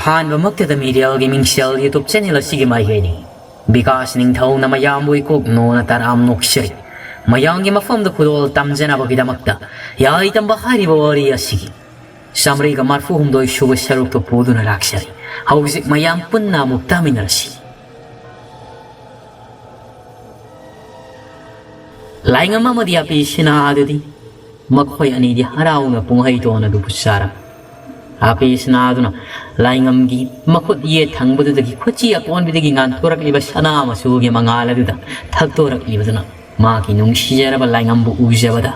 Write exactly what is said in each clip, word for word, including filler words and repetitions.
ꯑꯍꯥꯟꯕꯃꯛꯇꯗ ꯃꯤꯔꯦꯜꯒꯤ ꯃꯤꯡꯁꯦꯜ YouTube channel ꯑꯁꯤꯒꯤ ꯃꯥꯏꯀꯩꯅꯤ꯫ ꯕꯤꯀꯥꯁ ꯅꯤꯡꯊꯧꯅ ꯃꯌꯥꯝꯕꯨ ꯏꯀꯣꯛ ꯅꯣꯅ ꯇꯔꯥꯝ ꯅꯣꯛꯆꯔꯤ꯫ ꯃꯌꯥꯝꯒꯤ ꯃꯐꯝꯗ ꯈꯨꯗꯣꯜ ꯇꯝꯖꯅꯕꯒꯤꯗꯃꯛꯇ ꯌꯥꯏ ꯇꯝꯕ ꯍꯥꯏꯔꯤꯕ ꯋꯥꯔꯤ ꯑꯁꯤꯒꯤ ꯆꯥꯃꯔꯤꯒ ꯃꯔꯐꯨ ꯍꯨꯝꯗꯣꯏ ꯁꯨꯕ ꯁꯔꯨꯛꯇꯨ ꯄꯨꯗꯨꯅ ꯂꯥꯛꯆꯔꯤ꯫ ꯍꯧꯖꯤꯛ ꯃꯌꯥꯝ ꯄꯨꯟꯅ ꯑꯃꯨꯛ ꯇꯥꯃꯤꯟꯅꯔꯁꯤ꯫ ꯂꯥꯏꯉꯝ ꯑꯃꯗꯤ ꯑꯄꯤ ꯁꯤꯅꯥ ꯑꯗꯨꯗꯤ ꯃꯈꯣꯏ ꯑꯅꯤꯗꯤ ꯍꯔꯥꯎꯅ ꯄꯨꯡꯍꯩ ꯇꯣꯟ ꯑꯗꯨꯕꯨ ꯆꯥꯔꯝꯃꯤ꯫ ꯑꯄꯤ ꯁꯤꯅꯥ ꯑꯗꯨꯅ ꯂꯥꯏꯉꯝꯒꯤ ꯃꯈꯨꯠ ꯌꯦꯠ ꯊꯪꯕꯗꯨꯗꯒꯤ ꯈꯨꯠꯆꯤ ꯑꯀꯣꯟꯕꯤꯗꯒꯤ ꯉꯥꯟꯊꯣꯔꯛꯂꯤꯕ ꯁꯅꯥ ꯃꯆꯨꯒꯤ ꯃꯉꯥꯜ ꯑꯗꯨꯗ ꯊꯛꯇꯣꯔꯛꯂꯤꯕꯗꯨꯅ ꯃꯥꯒꯤ ꯅꯨꯡꯁꯤꯖꯔꯕ ꯂꯥꯏꯉꯝꯕꯨ ꯎꯖꯕꯗ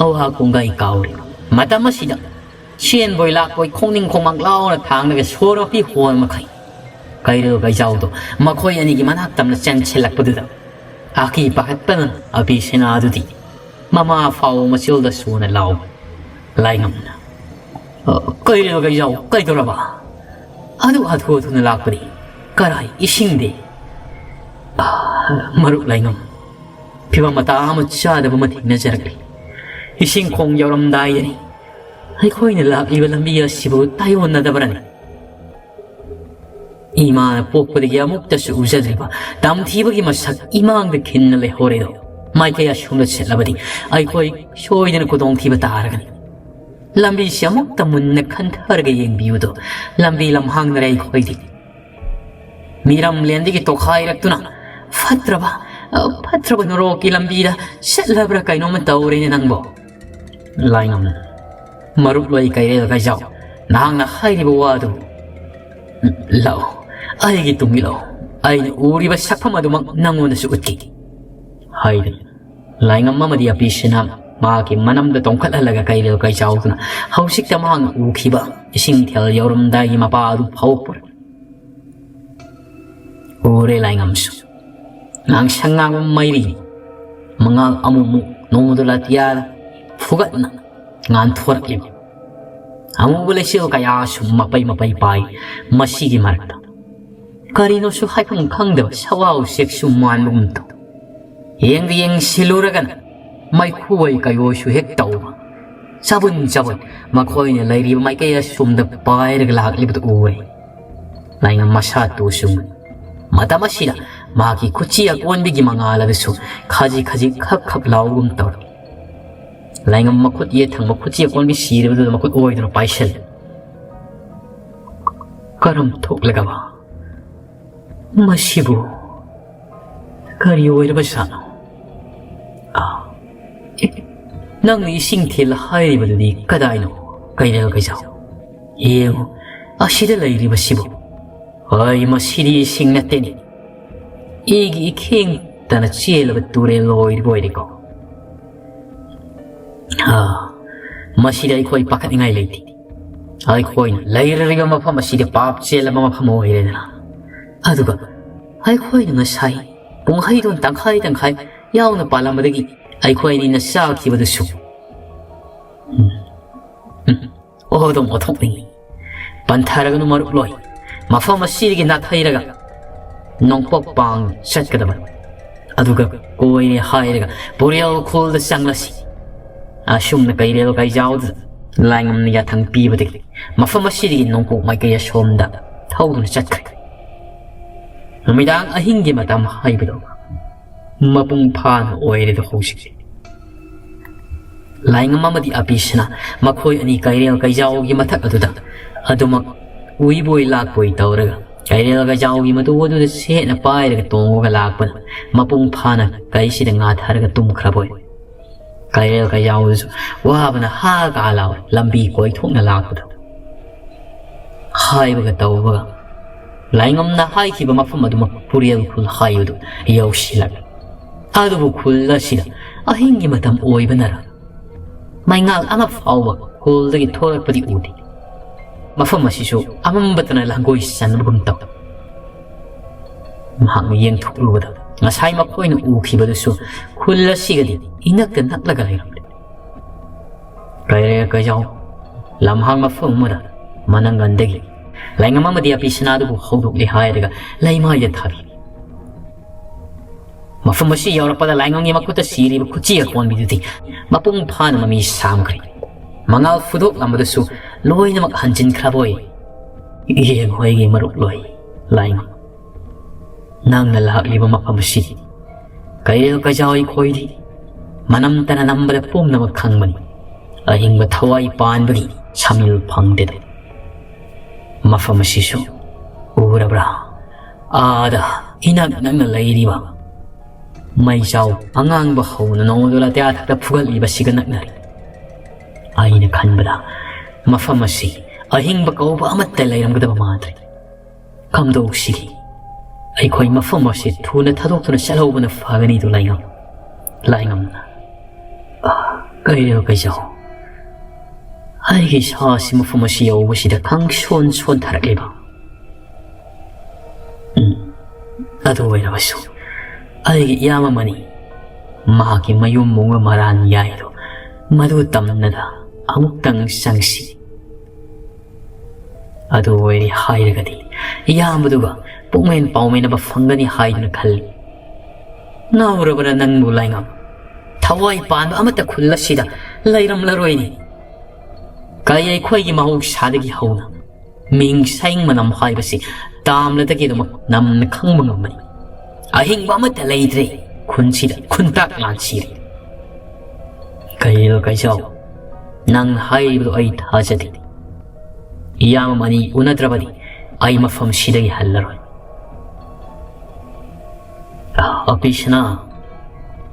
ꯑꯋꯥ ꯀꯨꯡꯒꯥꯏ ꯀꯥꯎꯔꯤ꯫ ꯃꯇꯝ ꯑꯁꯤꯗ ꯆꯦꯟꯕꯣꯏ ꯂꯥꯛꯄꯣꯏ ꯈꯣꯡꯅꯤꯡ ꯈꯣꯡꯃꯥꯡ ꯂꯥꯎꯅ ꯊꯥꯡꯂꯒ ꯁꯣꯔ ꯃꯄꯤ ꯍꯣꯟ ꯃꯈꯩ ꯀꯩꯔꯦꯜ ꯀꯩꯖꯥꯎꯗꯣ ꯃꯈꯣꯏ ꯑꯅꯤꯒꯤ ꯃꯅꯥꯛ ꯇꯝꯅ ꯆꯦꯟꯁꯤꯜꯂꯛꯄꯗꯨꯗ ꯑꯀꯤ ꯄꯥꯈꯠꯄꯅ ꯑꯕꯤ ꯁꯦꯅꯥꯗꯨꯗꯤ ꯃꯃꯥ ꯐꯥꯎ ꯃꯆꯤꯜꯗ ꯁꯨꯅ ꯂꯥꯎ꯫ ꯂꯥꯏꯉꯝꯅ, "ꯑ, ꯀꯩꯔꯦꯜ ꯀꯩꯖꯥꯎ ꯀꯩꯗꯧꯔꯕ? ꯑꯗꯨ ꯍꯥꯊꯨ ꯍꯥꯊꯨꯅ ꯂꯥꯛꯄꯗꯤ ꯀꯔꯥꯏ ꯏꯁꯤꯡꯗꯤ?" "ꯑ, ꯃꯔꯨꯞ ꯂꯥꯏꯉꯝ, ꯐꯤꯕꯝ ꯃꯇꯥ ꯑꯃ ꯆꯥꯗꯕ ꯑꯃ ꯊꯦꯡꯅꯖꯔꯛꯂꯤ꯫ ꯏꯁꯤꯡ ꯈꯣꯡ ꯌꯧꯔꯝꯗꯥꯏꯗꯅꯤ꯫ ꯑꯩꯈꯣꯏꯅ ꯂꯥꯛꯂꯤꯕ ꯂꯝꯕꯤ ꯑꯁꯤꯕꯨ ꯇꯥꯏꯑꯣꯟꯅꯗꯕ꯭ꯔꯅꯤ? ꯏꯃꯥꯅ ꯄꯣꯛꯄꯗꯒꯤ ꯑꯃꯨꯛꯇꯁꯨ ꯎꯖꯗ꯭ꯔꯤꯕ ꯇꯝꯊꯤꯕꯒꯤ ꯃꯁꯛ ꯏꯃꯥꯡꯗ ꯈꯤꯟꯅ ꯂꯩꯍꯧꯔꯦꯗꯣ꯫ ꯃꯥꯏꯀꯩ ꯑꯁꯣꯝꯗ ꯆꯠꯂꯕꯗꯤ ꯑꯩꯈꯣꯏ ꯁꯣꯏꯗꯅ ꯈꯨꯗꯣꯡꯊꯤꯕ ꯇꯥꯔꯒꯅꯤ꯫ ꯂꯝꯕꯤꯁꯤ ꯑꯃꯨꯛꯇ ꯃꯨꯟꯅ ꯈꯟꯊꯔꯒ ꯌꯦꯡꯕꯤꯌꯨꯗꯣ꯫ ꯂꯝꯕꯤ ꯂꯝꯍꯥꯡꯅꯔꯦ ꯑꯩꯈꯣꯏꯗꯤ꯫ ꯃꯤꯔꯝꯂꯦꯟꯗꯒꯤ ꯇꯣꯈꯥꯏꯔꯛꯇꯨꯅ ꯐꯠꯇ꯭ꯔꯕ, ꯑ, ꯐꯠꯇ꯭ꯔꯕ ꯅꯣꯔꯣꯛꯀꯤ ꯂꯝꯕꯤꯗ ꯆꯠꯂꯕ꯭ꯔꯥ ꯀꯩꯅꯣꯝꯃ ꯇꯧꯔꯦꯅꯦ ꯅꯪꯕꯣ꯫" ꯂꯥꯏꯉꯝꯅ, "ꯃꯔꯨꯞ ꯂꯣꯏ ꯀꯩꯔꯦꯜ ꯀꯩꯖꯥꯎ, ꯅꯍꯥꯛꯅ ꯍꯥꯏꯔꯤꯕ ꯋꯥꯗꯨ ꯂꯥꯛꯑꯣ, ꯑꯩꯒꯤ ꯇꯨꯡ ꯏꯜꯂꯛꯑꯣ꯫ ꯑꯩꯅ ꯎꯔꯤꯕ ꯁꯛꯐꯝ ꯑꯗꯨꯃꯛ ꯅꯪꯉꯣꯟꯗꯁꯨ ꯎꯠꯀꯦ" ꯍꯥꯏꯗꯨꯅ ꯂꯥꯏꯉꯝ ꯑꯃꯗꯤ ꯑꯄꯤꯁꯤꯅ ꯃꯍꯥꯛꯀꯤ ꯃꯅꯝꯗ ꯇꯣꯡꯈꯠꯍꯜꯂꯒ ꯀꯩꯔꯦꯜ ꯀꯩꯆꯥꯎꯗꯨꯅ ꯍꯧꯖꯤꯛꯇ ꯃꯍꯥꯛꯅ ꯎꯈꯤꯕ ꯏꯁꯤꯡ ꯊꯦꯜ ꯌꯧꯔꯝꯗꯥꯏꯒꯤ ꯃꯄꯥ ꯑꯗꯨ ꯐꯥꯎ ꯄꯨꯔꯛꯏ꯫ ꯎꯔꯦ ꯂꯥꯏꯉꯝꯁꯨ꯫ ꯉꯥꯡꯁꯪ ꯉꯥꯡꯕ ꯃꯩꯔꯤ ꯃꯉꯥꯜ ꯑꯃꯨꯛꯃꯨꯛ ꯅꯣꯡꯃꯗꯨ ꯂꯥꯇꯤꯌꯥꯗ ꯐꯨꯒꯠꯅ ꯉꯥꯟꯊꯣꯔꯛꯂꯤꯕ ꯑꯃꯨꯕ ꯂꯩꯆꯤꯜ ꯀꯌꯥꯁꯨ ꯃꯄꯩ ꯃꯄꯩ ꯄꯥꯏ꯫ ꯃꯁꯤꯒꯤ ꯃꯔꯛꯇ ꯀꯔꯤꯅꯣꯁꯨ ꯍꯥꯏꯐꯝ ꯈꯪꯗꯕ ꯁꯋꯥ ꯎꯆꯦꯛꯁꯨ ꯃꯥꯟꯕꯒꯨꯝ ꯇꯧ꯫ ꯌꯦꯡꯗ ꯌꯦꯡꯁꯤꯜꯂꯨꯔꯒꯅ ꯃꯩꯈꯨꯋꯣꯏ ꯀꯩꯋꯣꯏꯁꯨ ꯍꯦꯛ ꯇꯧꯕ꯫ ꯆꯕꯨꯟ ꯆꯕꯨꯟ ꯃꯈꯣꯏꯅ ꯂꯩꯔꯤꯕ ꯃꯥꯏꯀꯩ ꯑꯁꯣꯝꯗ ꯄꯥꯏꯔꯒ ꯂꯥꯛꯂꯤꯕꯗꯨ ꯎꯔꯦ꯫ ꯂꯥꯏꯉꯝ ꯃꯁꯥ ꯇꯨ ꯁꯨꯝ꯫ ꯃꯇꯝ ꯑꯁꯤꯗ ꯃꯍꯥꯛꯀꯤ ꯈꯨꯠꯆꯤ ꯑꯀꯣꯟꯕꯤꯒꯤ ꯃꯉꯥꯜ ꯑꯗꯨꯁꯨ ꯈꯖꯤꯛ ꯈꯖꯤꯛ ꯈꯞ ꯈꯞ ꯂꯥꯎꯕꯒꯨꯝ ꯇꯧꯔꯤ꯫ ꯂꯥꯏꯉꯝ ꯃꯈꯨꯠ ꯌꯦꯠ ꯊꯪꯕ ꯈꯨꯠꯆꯤ ꯑꯀꯣꯟꯕꯤ ꯁꯤꯔꯤꯕꯗꯨꯗ ꯃꯈꯨꯠ ꯑꯣꯏꯗꯨꯅ ꯄꯥꯏꯁꯜꯂꯤ꯫ ꯀꯔꯝ ꯊꯣꯛꯂꯒꯕ? ꯃꯁꯤꯕꯨ ꯀꯔꯤ ꯑꯣꯏꯔꯕꯖꯥꯠꯅꯣ? ꯑꯥ, ꯑꯦ, ꯅꯪꯅ ꯏꯁꯤꯡ ꯊꯤꯜꯂ ꯍꯥꯏꯔꯤꯕꯗꯨꯗꯤ ꯀꯗꯥꯏꯅꯣ, ꯀꯩꯔꯦꯜ ꯀꯩꯖꯥꯎ? ꯌꯦꯡꯉꯨ, ꯑꯁꯤꯗ ꯂꯩꯔꯤꯕꯁꯤꯕꯨ꯫ ꯍꯣꯏ, ꯃꯁꯤꯗꯤ ꯏꯁꯤꯡ ꯅꯠꯇꯦꯅꯦ꯫ ꯑꯩꯒꯤ ꯏꯈꯦꯡꯇꯅ ꯆꯦꯜꯂꯕ ꯇꯨꯔꯦꯜ ꯑꯣꯏꯔꯤꯕ ꯑꯣꯏꯔꯦꯀꯣ꯫ ꯑꯥ, ꯃꯁꯤꯗ ꯑꯩꯈꯣꯏ ꯄꯥꯈꯠꯅꯤꯡꯉꯥꯏ ꯂꯩꯇꯦ꯫ ꯑꯩꯈꯣꯏꯅ ꯂꯩꯔꯤꯕ ꯃꯐꯝ ꯑꯁꯤꯗꯤ ꯄꯥꯞ ꯆꯦꯜꯂꯕ ꯃꯐꯝ ꯑꯣꯏꯔꯦꯗꯅ꯫ ꯑꯗꯨꯒ ꯑꯩꯈꯣꯏꯅ ꯉꯁꯥꯏ ꯄꯨꯡꯍꯩꯗꯣꯟ ꯇꯪꯈꯥꯏ ꯇꯪꯈꯥꯏ ꯌꯥꯎꯅ ꯄꯥꯜꯂꯝꯕꯗꯒꯤ ꯑꯩꯈꯣꯏ ꯑꯅꯤꯅ ꯆꯥꯈꯤꯕꯗꯨꯁꯨ꯫ ꯎꯝ, ꯎꯝ, ꯑꯣꯗꯣꯝ ꯑꯣꯊꯣꯛꯅꯤꯡꯉꯤ꯫ ꯄꯟꯊꯔꯒꯅꯨ ꯃꯔꯨꯞꯂꯣꯏ꯫ ꯃꯐꯝ ꯑꯁꯤꯗꯒꯤ ꯅꯥꯊꯩꯔꯒ ꯅꯣꯡꯄꯣꯛ ꯄꯥꯡ ꯆꯠꯀꯗꯕꯅꯤ꯫ ꯑꯗꯨꯒ ꯀꯣꯏꯔꯦ ꯍꯥꯏꯔꯒ ꯄꯨꯔꯦꯜ ꯈꯨꯜꯗ ꯆꯪꯂꯁꯤ꯫ ꯑꯁꯨꯝꯅ ꯀꯩꯔꯦꯜ ꯀꯩꯖꯥꯎꯗ ꯂꯥꯏꯉꯝꯅ ꯌꯥꯊꯪ ꯄꯤꯕꯗꯒꯤ ꯃꯐꯝ ꯑꯁꯤꯗꯒꯤ ꯅꯣꯡꯄꯣꯛ ꯃꯥꯏꯀꯩ ꯑꯁꯣꯝꯗ ꯊꯧꯗꯨꯅ ꯆꯠꯈ꯭ꯔꯦ꯫ ꯅꯨꯃꯤꯗꯥꯡ ꯑꯍꯤꯡꯒꯤ ꯃꯇꯝ ꯍꯥꯏꯕꯗꯣ ꯃꯄꯨꯡ ꯐꯥꯅ ꯑꯣꯏꯔꯦꯗꯣ ꯍꯧꯖꯤꯛ꯫ ꯂꯥꯏꯉꯝ ꯑꯃꯗꯤ ꯑꯄꯤꯁꯅ ꯃꯈꯣꯏ ꯑꯅꯤ ꯀꯩꯔꯦꯜ ꯀꯩꯖꯥꯎꯒꯤ ꯃꯊꯛ ꯑꯗꯨꯗ ꯑꯗꯨꯃꯛ ꯎꯏꯕꯣꯏ ꯂꯥꯛꯄꯣꯏ ꯇꯧꯔꯒ ꯀꯩꯔꯦꯜ ꯀꯩꯖꯥꯎꯒꯤ ꯃꯇꯨ ꯑꯗꯨꯗ ꯁꯦꯠꯅ ꯄꯥꯏꯔꯒ ꯇꯣꯡꯉꯒ ꯂꯥꯛꯄꯅ ꯃꯄꯨꯡ ꯐꯥꯅ ꯀꯩꯁꯤꯗ ꯉꯥꯊꯔꯒ ꯇꯨꯝꯈ꯭ꯔꯕꯣꯏ꯫ ꯀꯩꯔꯦꯜ ꯀꯩꯖꯥꯎꯗꯨꯁꯨ ꯋꯥꯕꯅ ꯍꯥ ꯀꯥ ꯂꯥꯎ ꯂꯝꯕꯤ ꯀꯣꯏꯊꯣꯛꯅ ꯂꯥꯛꯄꯗꯣ꯫ ꯍꯥꯏꯕꯒ ꯇꯧꯕꯒ ꯂꯥꯏꯉꯝꯅ ꯍꯥꯏꯈꯤꯕ ꯃꯐꯝ ꯑꯗꯨꯃꯛ ꯄꯨꯔꯦꯜ ꯈꯨꯜ ꯍꯥꯏꯕꯗꯨ ꯌꯧꯁꯤꯜꯂꯛꯂꯦ꯫ ꯑꯗꯨꯕꯨ ꯈꯨꯜ ꯑꯁꯤꯗ ꯑꯍꯤꯡꯒꯤ ꯃꯇꯝ ꯑꯣꯏꯕꯅꯔ ꯃꯩꯉꯥꯜ ꯑꯃ ꯐꯥꯎꯕ ꯈꯨꯜꯗꯒꯤ ꯊꯣꯛꯂꯛꯄꯗꯤ ꯎꯗꯦ꯫ ꯃꯐꯝ ꯑꯁꯤꯁꯨ ꯑꯃꯝꯕꯇꯅ ꯂꯥꯡꯒꯣꯏ ꯆꯟꯕꯒꯨꯝ ꯇꯧꯏ꯫ ꯃꯍꯥꯛꯅ ꯌꯦꯡꯊꯣꯛꯂꯨꯕꯗ ꯉꯁꯥꯏ ꯃꯈꯣꯏꯅ ꯎꯈꯤꯕꯗꯨꯁꯨ ꯈꯨꯜ ꯑꯁꯤꯒꯗꯤ ꯏꯅꯛꯇ ꯅꯛꯂꯒ ꯂꯩꯔꯝꯂꯦ꯫ ꯀꯩꯔꯦꯜ ꯀꯩꯖꯥꯎ ꯂꯝꯍꯥꯡ ꯃꯐꯝ ꯑꯃꯗ ꯃꯅꯪꯒꯟꯗꯒꯤ ꯂꯥꯏꯉꯝ ꯑꯃꯗꯤ ꯑꯄꯤꯁꯅꯥꯗꯨꯕꯨ ꯍꯧꯗꯣꯛꯂꯦ ꯍꯥꯏꯔꯒ ꯂꯩꯃꯥꯏꯗ ꯊꯥꯕꯤ꯫ ꯃꯐꯝ ꯑꯁꯤ ꯌꯧꯔꯛꯄꯗ ꯂꯥꯏꯉꯝꯒꯤ ꯃꯈꯨꯠꯇ ꯁꯤꯔꯤꯕ ꯈꯨꯠꯆꯤ ꯑꯀꯣꯟꯕꯤꯗꯨꯗꯤ ꯃꯄꯨꯡ ꯐꯥꯅ ꯃꯃꯤ ꯁꯥꯝꯈ꯭ꯔꯦ꯫ ꯃꯉꯥꯜ ꯐꯨꯗꯣꯛꯂꯝꯕꯗꯨꯁꯨ ꯂꯣꯏꯅꯃꯛ ꯍꯟꯖꯤꯟꯈ꯭ꯔꯕꯣꯏ꯫ ꯌꯦꯡꯉꯣ ꯑꯩꯒꯤ ꯃꯔꯨꯞ ꯂꯣꯏ, ꯂꯥꯏꯉꯝ, ꯅꯪꯅ ꯂꯥꯛꯂꯤꯕ ꯃꯐꯝ ꯑꯁꯤ ꯀꯩꯔꯦꯜ ꯀꯩꯖꯥꯎ ꯑꯩꯈꯣꯏꯗꯤ ꯃꯅꯝꯇꯅ ꯅꯝꯕꯗ ꯄꯨꯝꯅꯃꯛ ꯈꯪꯕꯅꯤ꯫ ꯑꯍꯤꯡꯕ ꯊꯋꯥꯏ ꯄꯥꯟꯕꯒꯤ ꯁꯃꯤꯜ ꯐꯪꯗꯦꯗ꯫ ꯃꯐꯝ ꯑꯁꯤꯁꯨ ꯎꯔꯕ꯭ꯔꯥ? ꯑꯥꯗ ꯏꯅꯛ ꯅꯛꯅ ꯂꯩꯔꯤꯕ ꯃꯩꯖꯥꯎ ꯑꯉꯥꯡꯕ ꯍꯧꯅ ꯅꯣꯡꯃꯗꯣ ꯂꯥꯇꯤꯌꯥ ꯊꯛꯇ ꯐꯨꯒꯠꯂꯤꯕꯁꯤꯒ ꯅꯛꯅꯔꯤ꯫ ꯑꯩꯅ ꯈꯟꯕꯗ ꯃꯐꯝ ꯑꯁꯤ ꯑꯍꯤꯡꯕ ꯀꯧꯕ ꯑꯃꯠꯇ ꯂꯩꯔꯝꯒꯗꯕ ꯃꯥꯟꯗ꯭ꯔꯦ꯫ ꯀꯝꯗꯧꯁꯤꯒꯦ? ꯑꯩꯈꯣꯏ ꯃꯐꯝ ꯑꯁꯤ ꯊꯨꯅ ꯊꯥꯗꯣꯛꯇꯨꯅ ꯆꯠꯍꯧꯕꯅ ꯐꯒꯅꯤꯗꯨ ꯂꯥꯏꯉꯝ꯫ ꯂꯥꯏꯉꯝꯅ, "ꯑ, ꯀꯩꯔꯦꯜ ꯀꯩꯖꯥꯎ, ꯑꯩꯒꯤ ꯏꯁꯥꯁꯤ ꯃꯐꯝ ꯑꯁꯤ ꯌꯧꯕꯁꯤꯗ ꯈꯪꯁꯣꯟ ꯁꯣꯟꯊꯔꯛꯂꯤꯕ꯫ ꯎꯝ, ꯑꯗꯨ ꯑꯣꯏꯔꯕꯁꯨ ꯑꯩꯒꯤ ꯏꯌꯥꯝꯕ ꯃꯅꯤ, ꯃꯍꯥꯛꯀꯤ ꯃꯌꯨꯝ ꯃꯨꯡꯕ ꯃꯔꯥꯟ ꯌꯥꯏꯗꯣ ꯃꯗꯨ ꯇꯝꯅꯗ ꯑꯃꯨꯛꯇꯪ ꯆꯪꯁꯤ꯫ ꯑꯗꯨ ꯑꯣꯏꯔꯦ ꯍꯥꯏꯔꯒꯗꯤ ꯏꯌꯥꯝꯕꯗꯨꯒ ꯄꯨꯛꯃꯦꯟ ꯄꯥꯎꯃꯦꯟꯅꯕ ꯐꯪꯒꯅꯤ ꯍꯥꯏꯗꯨꯅ ꯈꯜꯂꯤ꯫ ꯉꯥꯎꯔꯕ꯭ꯔꯥ ꯅꯪꯕꯨ ꯂꯥꯏꯉꯝ? ꯊꯋꯥꯏ ꯄꯥꯟꯕ ꯑꯃꯠꯇ ꯈꯨꯜ ꯑꯁꯤꯗ ꯂꯩꯔꯝꯂꯔꯣꯏꯅꯦ꯫ ꯀꯩ ꯑꯩꯈꯣꯏꯒꯤ ꯃꯍꯧꯁꯥꯗꯒꯤ ꯍꯧꯅ ꯃꯤꯡ ꯁꯥꯏꯡ ꯃꯅꯝ ꯍꯥꯏꯕꯁꯤ ꯇꯥꯝꯂꯗꯒꯤ ꯑꯗꯨꯃꯛ ꯅꯝꯅ ꯈꯪꯕ ꯉꯝꯕꯅꯤ꯫ ꯑꯍꯤꯡꯕ ꯑꯃꯠꯇ ꯂꯩꯇ꯭ꯔꯦ ꯈꯨꯟꯁꯤꯗ, ꯈꯨꯟꯇꯥꯛ ꯂꯥꯟꯁꯤꯔꯦ꯫ ꯀꯩꯔꯦꯜ ꯀꯩꯖꯥꯎ, ꯅꯪꯅ ꯍꯥꯏꯔꯤꯕꯗꯨ ꯑꯩ ꯊꯥꯖꯗꯦ꯫ ꯏꯌꯥꯝꯕ ꯃꯅꯤ ꯎꯅꯗ꯭ꯔꯕꯗꯤ ꯑꯩ ꯃꯐꯝꯁꯤꯗꯒꯤ ꯍꯜꯂꯔꯣꯏ꯫ ꯑꯄꯤꯁꯅꯥ,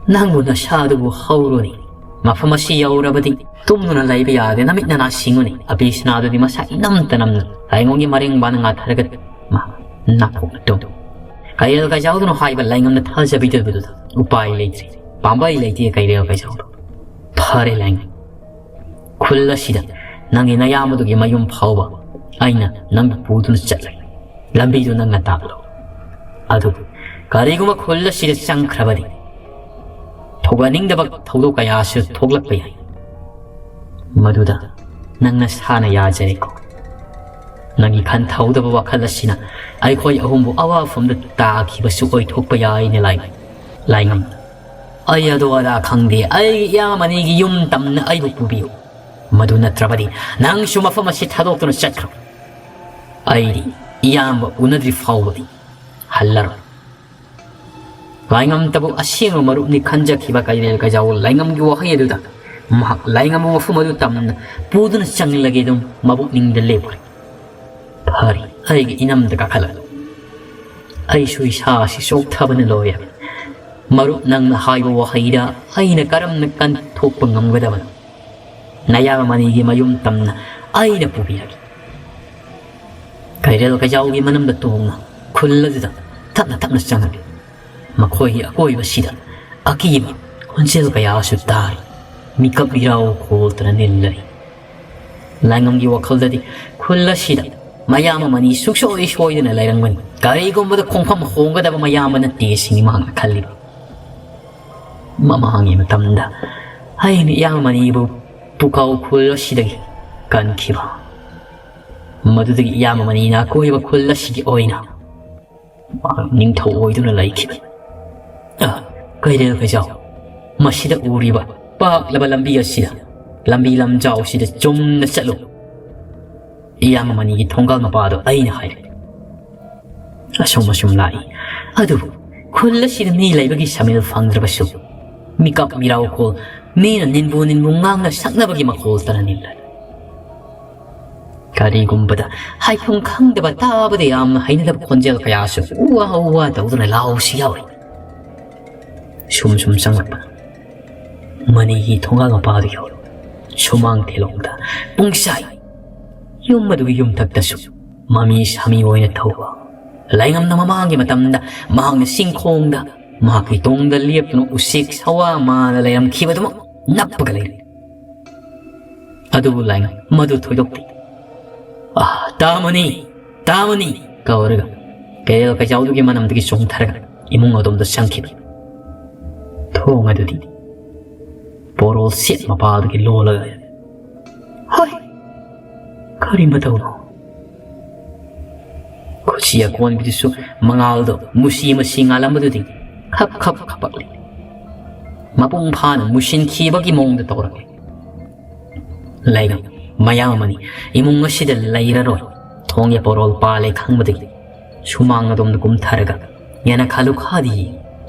ꯅꯪꯕꯨ ꯅꯁꯥꯗꯨꯕꯨ ꯍꯧꯔꯨꯅꯤ꯫ ꯃꯐꯝ ꯑꯁꯤ ꯌꯧꯔꯕꯗꯤ ꯇꯨꯝꯗꯨꯅ ꯂꯩꯕ ꯌꯥꯗꯦ, ꯅꯃꯤꯠ ꯅꯅꯥ ꯁꯤꯡꯉꯨꯅꯤ꯫ ꯑꯄꯤꯁꯅꯥꯗꯨꯗꯤ ꯃꯁꯥ ꯏꯅꯝꯇ ꯅꯝꯅ ꯂꯥꯏꯉꯣꯟꯒꯤ ꯃꯔꯦꯡ ꯕꯥꯅ ꯉꯥꯊꯔꯒ ꯃꯍꯥꯛ ꯅꯥꯀꯣꯛꯅ ꯇꯨꯝ꯫ ꯀꯩꯔꯦꯜ ꯀꯩꯖꯥꯎꯗꯨꯅ ꯍꯥꯏꯕ ꯂꯥꯏꯉꯝꯅ ꯊꯥꯖꯕꯤꯗꯕꯗꯨꯗ ꯎꯄꯥꯏ ꯂꯩꯇ꯭ꯔꯦ, ꯄꯥꯝꯕꯩ ꯂꯩꯇꯦ ꯀꯩꯔꯦꯜ ꯀꯩꯖꯥꯎꯗꯣ꯫ ꯐꯔꯦ ꯂꯥꯏꯉꯝ, ꯈꯨꯜ ꯑꯁꯤꯗ ꯅꯪꯒꯤ ꯅꯌꯥꯝꯕꯗꯨꯒꯤ ꯃꯌꯨꯝ ꯐꯥꯎꯕ ꯑꯩꯅ ꯅꯪꯕꯨ ꯄꯨꯗꯨꯅ ꯆꯠꯂꯒꯦ꯫ ꯂꯝꯕꯤꯗꯨ ꯅꯪꯅ ꯇꯥꯛꯂꯣ꯫ ꯑꯗꯨꯕꯨ ꯀꯔꯤꯒꯨꯝꯕ ꯈꯨꯜ ꯑꯁꯤꯗ ꯆꯪꯈ꯭ꯔꯕꯗꯤ ꯊꯧꯒꯠꯅꯤꯡꯗꯕ ꯊꯧꯗꯣꯛ ꯀꯌꯥꯁꯨ ꯊꯣꯛꯂꯛꯄ ꯌꯥꯏ꯫ ꯃꯗꯨꯗ ꯅꯪ ꯅꯁꯥꯅ ꯌꯥꯖꯔꯦꯀꯣ꯫ ꯅꯪꯒꯤ ꯈꯟꯊꯍꯧꯗꯕ ꯋꯥꯈꯜ ꯑꯁꯤꯅ ꯑꯩꯈꯣꯏ ꯑꯍꯨꯝꯕꯨ ꯑꯋꯥꯐꯝꯗ ꯇꯥꯈꯤꯕꯁꯨ ꯑꯣꯏꯊꯣꯛꯄ ꯌꯥꯏꯅꯦ ꯂꯥꯏ-, ꯂꯥꯏꯉꯝ꯫ ꯑꯩ ꯑꯗꯨ ꯑꯗꯥ ꯈꯪꯗꯦ, ꯑꯩꯒꯤ ꯏꯌꯥꯝꯕ ꯑꯅꯤꯒꯤ ꯌꯨꯝ ꯇꯝꯅ ꯑꯩꯕꯨ ꯄꯨꯕꯤꯌꯨ꯫ ꯃꯗꯨ ꯅꯠꯇ꯭ꯔꯕꯗꯤ ꯅꯪꯁꯨ ꯃꯐꯝ ꯑꯁꯤ ꯊꯥꯗꯣꯛꯇꯨꯅ ꯆꯠꯈ꯭ꯔꯣ꯫ ꯑꯩꯗꯤ ꯏꯌꯥꯝꯕ ꯎꯅꯗ꯭ꯔꯤ ꯐꯥꯎꯕꯗꯤ ꯍꯜꯂꯔꯣꯏ꯫ ꯂꯥꯏꯉꯝꯇꯕꯨ ꯑꯁꯦꯡꯕ ꯃꯔꯨꯞꯅꯤ ꯈꯟꯖꯈꯤꯕ ꯀꯩꯔꯦꯜ ꯀꯩꯖꯥꯎ ꯂꯥꯏꯉꯝꯒꯤ ꯋꯥꯍꯩ ꯑꯗꯨꯗ ꯃꯍꯥꯛ ꯂꯥꯏꯉꯝꯕ ꯃꯐꯝ ꯑꯗꯨ ꯇꯝꯅ ꯄꯨꯗꯨꯅ ꯆꯪꯂꯒꯦ ꯑꯗꯨꯝ ꯃꯕꯨꯛꯅꯤꯡꯗ ꯂꯦꯞꯈ꯭ꯔꯦ꯫ ꯐꯔꯦ, ꯑꯩꯒꯤ ꯏꯅꯝꯗ ꯀꯥꯈꯠꯂꯛꯂꯨ꯫ ꯑꯩꯁꯨ ꯏꯁꯥꯁꯤ ꯆꯣꯛꯊꯕꯅ ꯂꯣꯏꯔꯦ꯫ ꯃꯔꯨꯞ, ꯅꯪꯅ ꯍꯥꯏꯕ ꯋꯥꯍꯩꯗ ꯑꯩꯅ ꯀꯔꯝꯅ ꯀꯟꯊꯣꯛꯄ ꯉꯝꯒꯗꯕꯅꯣ? ꯅꯌꯥꯝꯕ ꯃꯅꯤꯒꯤ ꯃꯌꯨꯝ ꯇꯝꯅ ꯑꯩꯅ ꯄꯨꯕꯤꯔꯒꯦ꯫ ꯀꯩꯔꯦꯜ ꯀꯩꯖꯥꯎꯒꯤ ꯃꯅꯝꯗ ꯇꯣꯡꯅ ꯈꯨꯜ ꯑꯗꯨꯗ ꯇꯞꯅ ꯇꯞꯅ ꯆꯪꯂꯛꯂꯤ꯫ ꯃꯈꯣꯏꯒꯤ ꯑꯀꯣꯏꯕꯁꯤꯗ ꯑꯀꯤꯕ ꯈꯣꯟꯖꯦꯜ ꯀꯌꯥꯁꯨ ꯇꯥꯔꯤ꯫ ꯃꯤꯀꯞ ꯃꯤꯔꯥꯎ ꯈꯣꯜꯇꯅ ꯅꯤꯜꯂꯔꯤ꯫ ꯂꯥꯏꯉꯝꯒꯤ ꯋꯥꯈꯜꯗꯗꯤ ꯈꯨꯜ ꯑꯁꯤꯗ ꯃꯌꯥꯝ ꯑꯃꯅꯤ ꯁꯨꯛꯁꯣꯏ ꯁꯣꯏꯗꯅ ꯂꯩꯔꯝꯒꯅꯤ꯫ ꯀꯔꯤꯒꯨꯝꯕꯗ ꯈꯣꯡꯐꯝ ꯍꯣꯡꯒꯗꯕ ꯃꯌꯥꯝ ꯑꯃ ꯅꯠꯇꯦ ꯁꯤꯅꯤ ꯃꯍꯥꯛꯅ ꯈꯜꯂꯤꯕ꯫ ꯃꯃꯥꯡꯒꯤ ꯃꯇꯝꯗ ꯑꯩꯅ ꯏꯌꯥꯝꯕ ꯃꯅꯤꯕꯨ ꯄꯨꯀꯥꯎ ꯈꯨꯜ ꯑꯁꯤꯗꯒꯤ ꯀꯟꯈꯤꯕ꯫ ꯃꯗꯨꯗꯒꯤ ꯏꯌꯥꯝꯕ ꯃꯅꯤꯅ ꯑꯀꯣꯏꯕ ꯈꯨꯜ ꯑꯁꯤꯒꯤ ꯑꯣꯏꯅ ꯅꯤꯡꯊꯧ ꯑꯣꯏꯗꯨꯅ ꯂꯩꯈꯤꯕꯅꯤ꯫ ꯑ, ꯀꯩꯔꯦꯜ ꯀꯩꯖꯥꯎ, ꯃꯁꯤꯗ ꯎꯔꯤꯕ ꯄꯥꯛꯂꯕ ꯂꯝꯕꯤ ꯑꯁꯤꯗ, ꯂꯝꯕꯤ ꯂꯝꯖꯥꯎ ꯑꯁꯤꯗ ꯆꯨꯝꯅ ꯆꯠꯂꯨ꯫ ꯏꯌꯥꯝꯕ ꯃꯅꯤꯒꯤ ꯊꯣꯡꯒꯥꯜ ꯃꯄꯥꯗꯣ ꯑꯩꯅ ꯍꯥꯏꯔꯦ꯫ ꯑꯁꯨꯝ ꯑꯁꯨꯝ ꯂꯥꯛꯏ꯫ ꯑꯗꯨꯕꯨ ꯈꯨꯜ ꯑꯁꯤꯗ ꯃꯤ ꯂꯩꯕꯒꯤ ꯁꯃꯤꯜ ꯐꯪꯗ꯭ꯔꯕꯁꯨ, ꯃꯤꯀꯞ ꯃꯤꯔꯥꯎꯈꯣꯜ, ꯃꯤꯅ ꯅꯤꯟꯕꯨ ꯅꯤꯟꯕꯨ ꯉꯥꯡꯅ ꯁꯛꯅꯕꯒꯤ ꯃꯈꯣꯜꯇꯅ ꯅꯤꯜꯂꯦ꯫ ꯀꯔꯤꯒꯨꯝꯕꯗ ꯍꯥꯏꯐꯝ ꯈꯪꯗꯕ, ꯇꯥꯕꯗ ꯌꯥꯝꯅ ꯍꯩꯅꯗꯕ ꯈꯣꯟꯖꯦꯜ ꯀꯌꯥꯁꯨ ꯎ ꯋꯥ ꯎ ꯋꯥ ꯇꯧꯗꯨꯅ ꯂꯥꯎꯕꯁꯨ ꯌꯥꯎꯏ꯫ ꯁꯨꯝ ꯁꯨꯝ ꯆꯪꯂꯛꯄ ꯃꯅꯤꯒꯤ ꯊꯣꯡꯒꯥꯜ ꯃꯄꯥꯗꯨ ꯌꯧꯔꯦ꯫ ꯁꯨꯃꯥꯡ ꯊꯦꯂꯣꯡꯗ ꯄꯨꯡꯁꯥꯏ ꯌꯨꯝ ꯑꯗꯨꯒꯤ ꯌꯨꯝꯊꯛꯇꯁꯨ ꯃꯃꯤ ꯁꯥꯃꯤ ꯑꯣꯏꯅ ꯊꯧꯕ꯫ ꯂꯥꯏꯉꯝꯅ ꯃꯃꯥꯡꯒꯤ ꯃꯇꯝꯗ ꯃꯍꯥꯛꯅ ꯆꯤꯡꯈꯣꯡꯗ ꯃꯍꯥꯛꯀꯤ ꯇꯨꯡꯗ ꯂꯦꯞꯇꯨꯅ ꯎꯆꯦꯛ ꯁꯋꯥ ꯃꯥꯅ ꯂꯩꯔꯝꯈꯤꯕꯗꯨꯃꯛ ꯅꯞꯄꯒ ꯂꯩꯔꯤ꯫ ꯑꯗꯨꯕꯨ ꯂꯥꯏꯉꯝ ꯃꯗꯨ ꯊꯣꯏꯗꯣꯛꯇꯦ꯫ "ꯑꯥ, ꯇꯥꯃꯅꯤ, ꯇꯥꯃꯅꯤ!" ꯀꯧꯔꯒ ꯀꯩꯔꯦꯜ ꯀꯩꯖꯥꯎꯗꯨꯒꯤ ꯃꯅꯝꯗꯒꯤ ꯆꯣꯡꯊꯔꯒ ꯏꯃꯨꯡ ꯑꯗꯣꯝꯗ ꯆꯪꯈꯤꯕ꯫ ꯊꯣꯡ ꯑꯗꯨꯗꯤ ꯄꯣꯔꯣꯜ ꯁꯦꯠ ꯃꯄꯥꯗꯒꯤ ꯂꯣꯜꯂꯒ ꯂꯩꯔꯝꯃꯤ꯫ ꯍꯣꯏ, ꯀꯔꯤ ꯃꯇꯧꯅꯣ? ꯈꯨꯠꯁꯤ ꯑꯀꯣꯟꯕꯤꯗꯨꯁꯨ ꯃꯉꯥꯜꯗꯣ ꯃꯨꯁꯤ ꯃꯁꯤ ꯉꯥꯜꯂꯝꯕꯗꯨꯗꯤ ꯈꯞ ꯈꯞ ꯈꯞꯄꯛꯂꯤ꯫ ꯃꯄꯨꯡ ꯐꯥꯅ ꯃꯨꯁꯤꯟꯈꯤꯕꯒꯤ ꯃꯑꯣꯡꯗ ꯇꯧꯔꯛꯂꯤ꯫ "ꯂꯩꯉꯝ, ꯃꯌꯥꯝ ꯑꯃꯅꯤ ꯏꯃꯨꯡ ꯑꯁꯤꯗ ꯂꯩꯔꯔꯣꯏ꯫ ꯊꯣꯡꯒꯤ ꯄꯣꯔꯣꯜ ꯄꯥꯜꯂꯦ ꯈꯪꯕꯗꯒꯤ ꯁꯨꯃꯥꯡ ꯑꯗꯣꯝꯗ ꯀꯨꯝꯊꯔꯒ ꯌꯦꯅꯈꯥ ꯂꯨꯈꯥꯗꯤ ꯌꯦꯡꯉꯤ꯫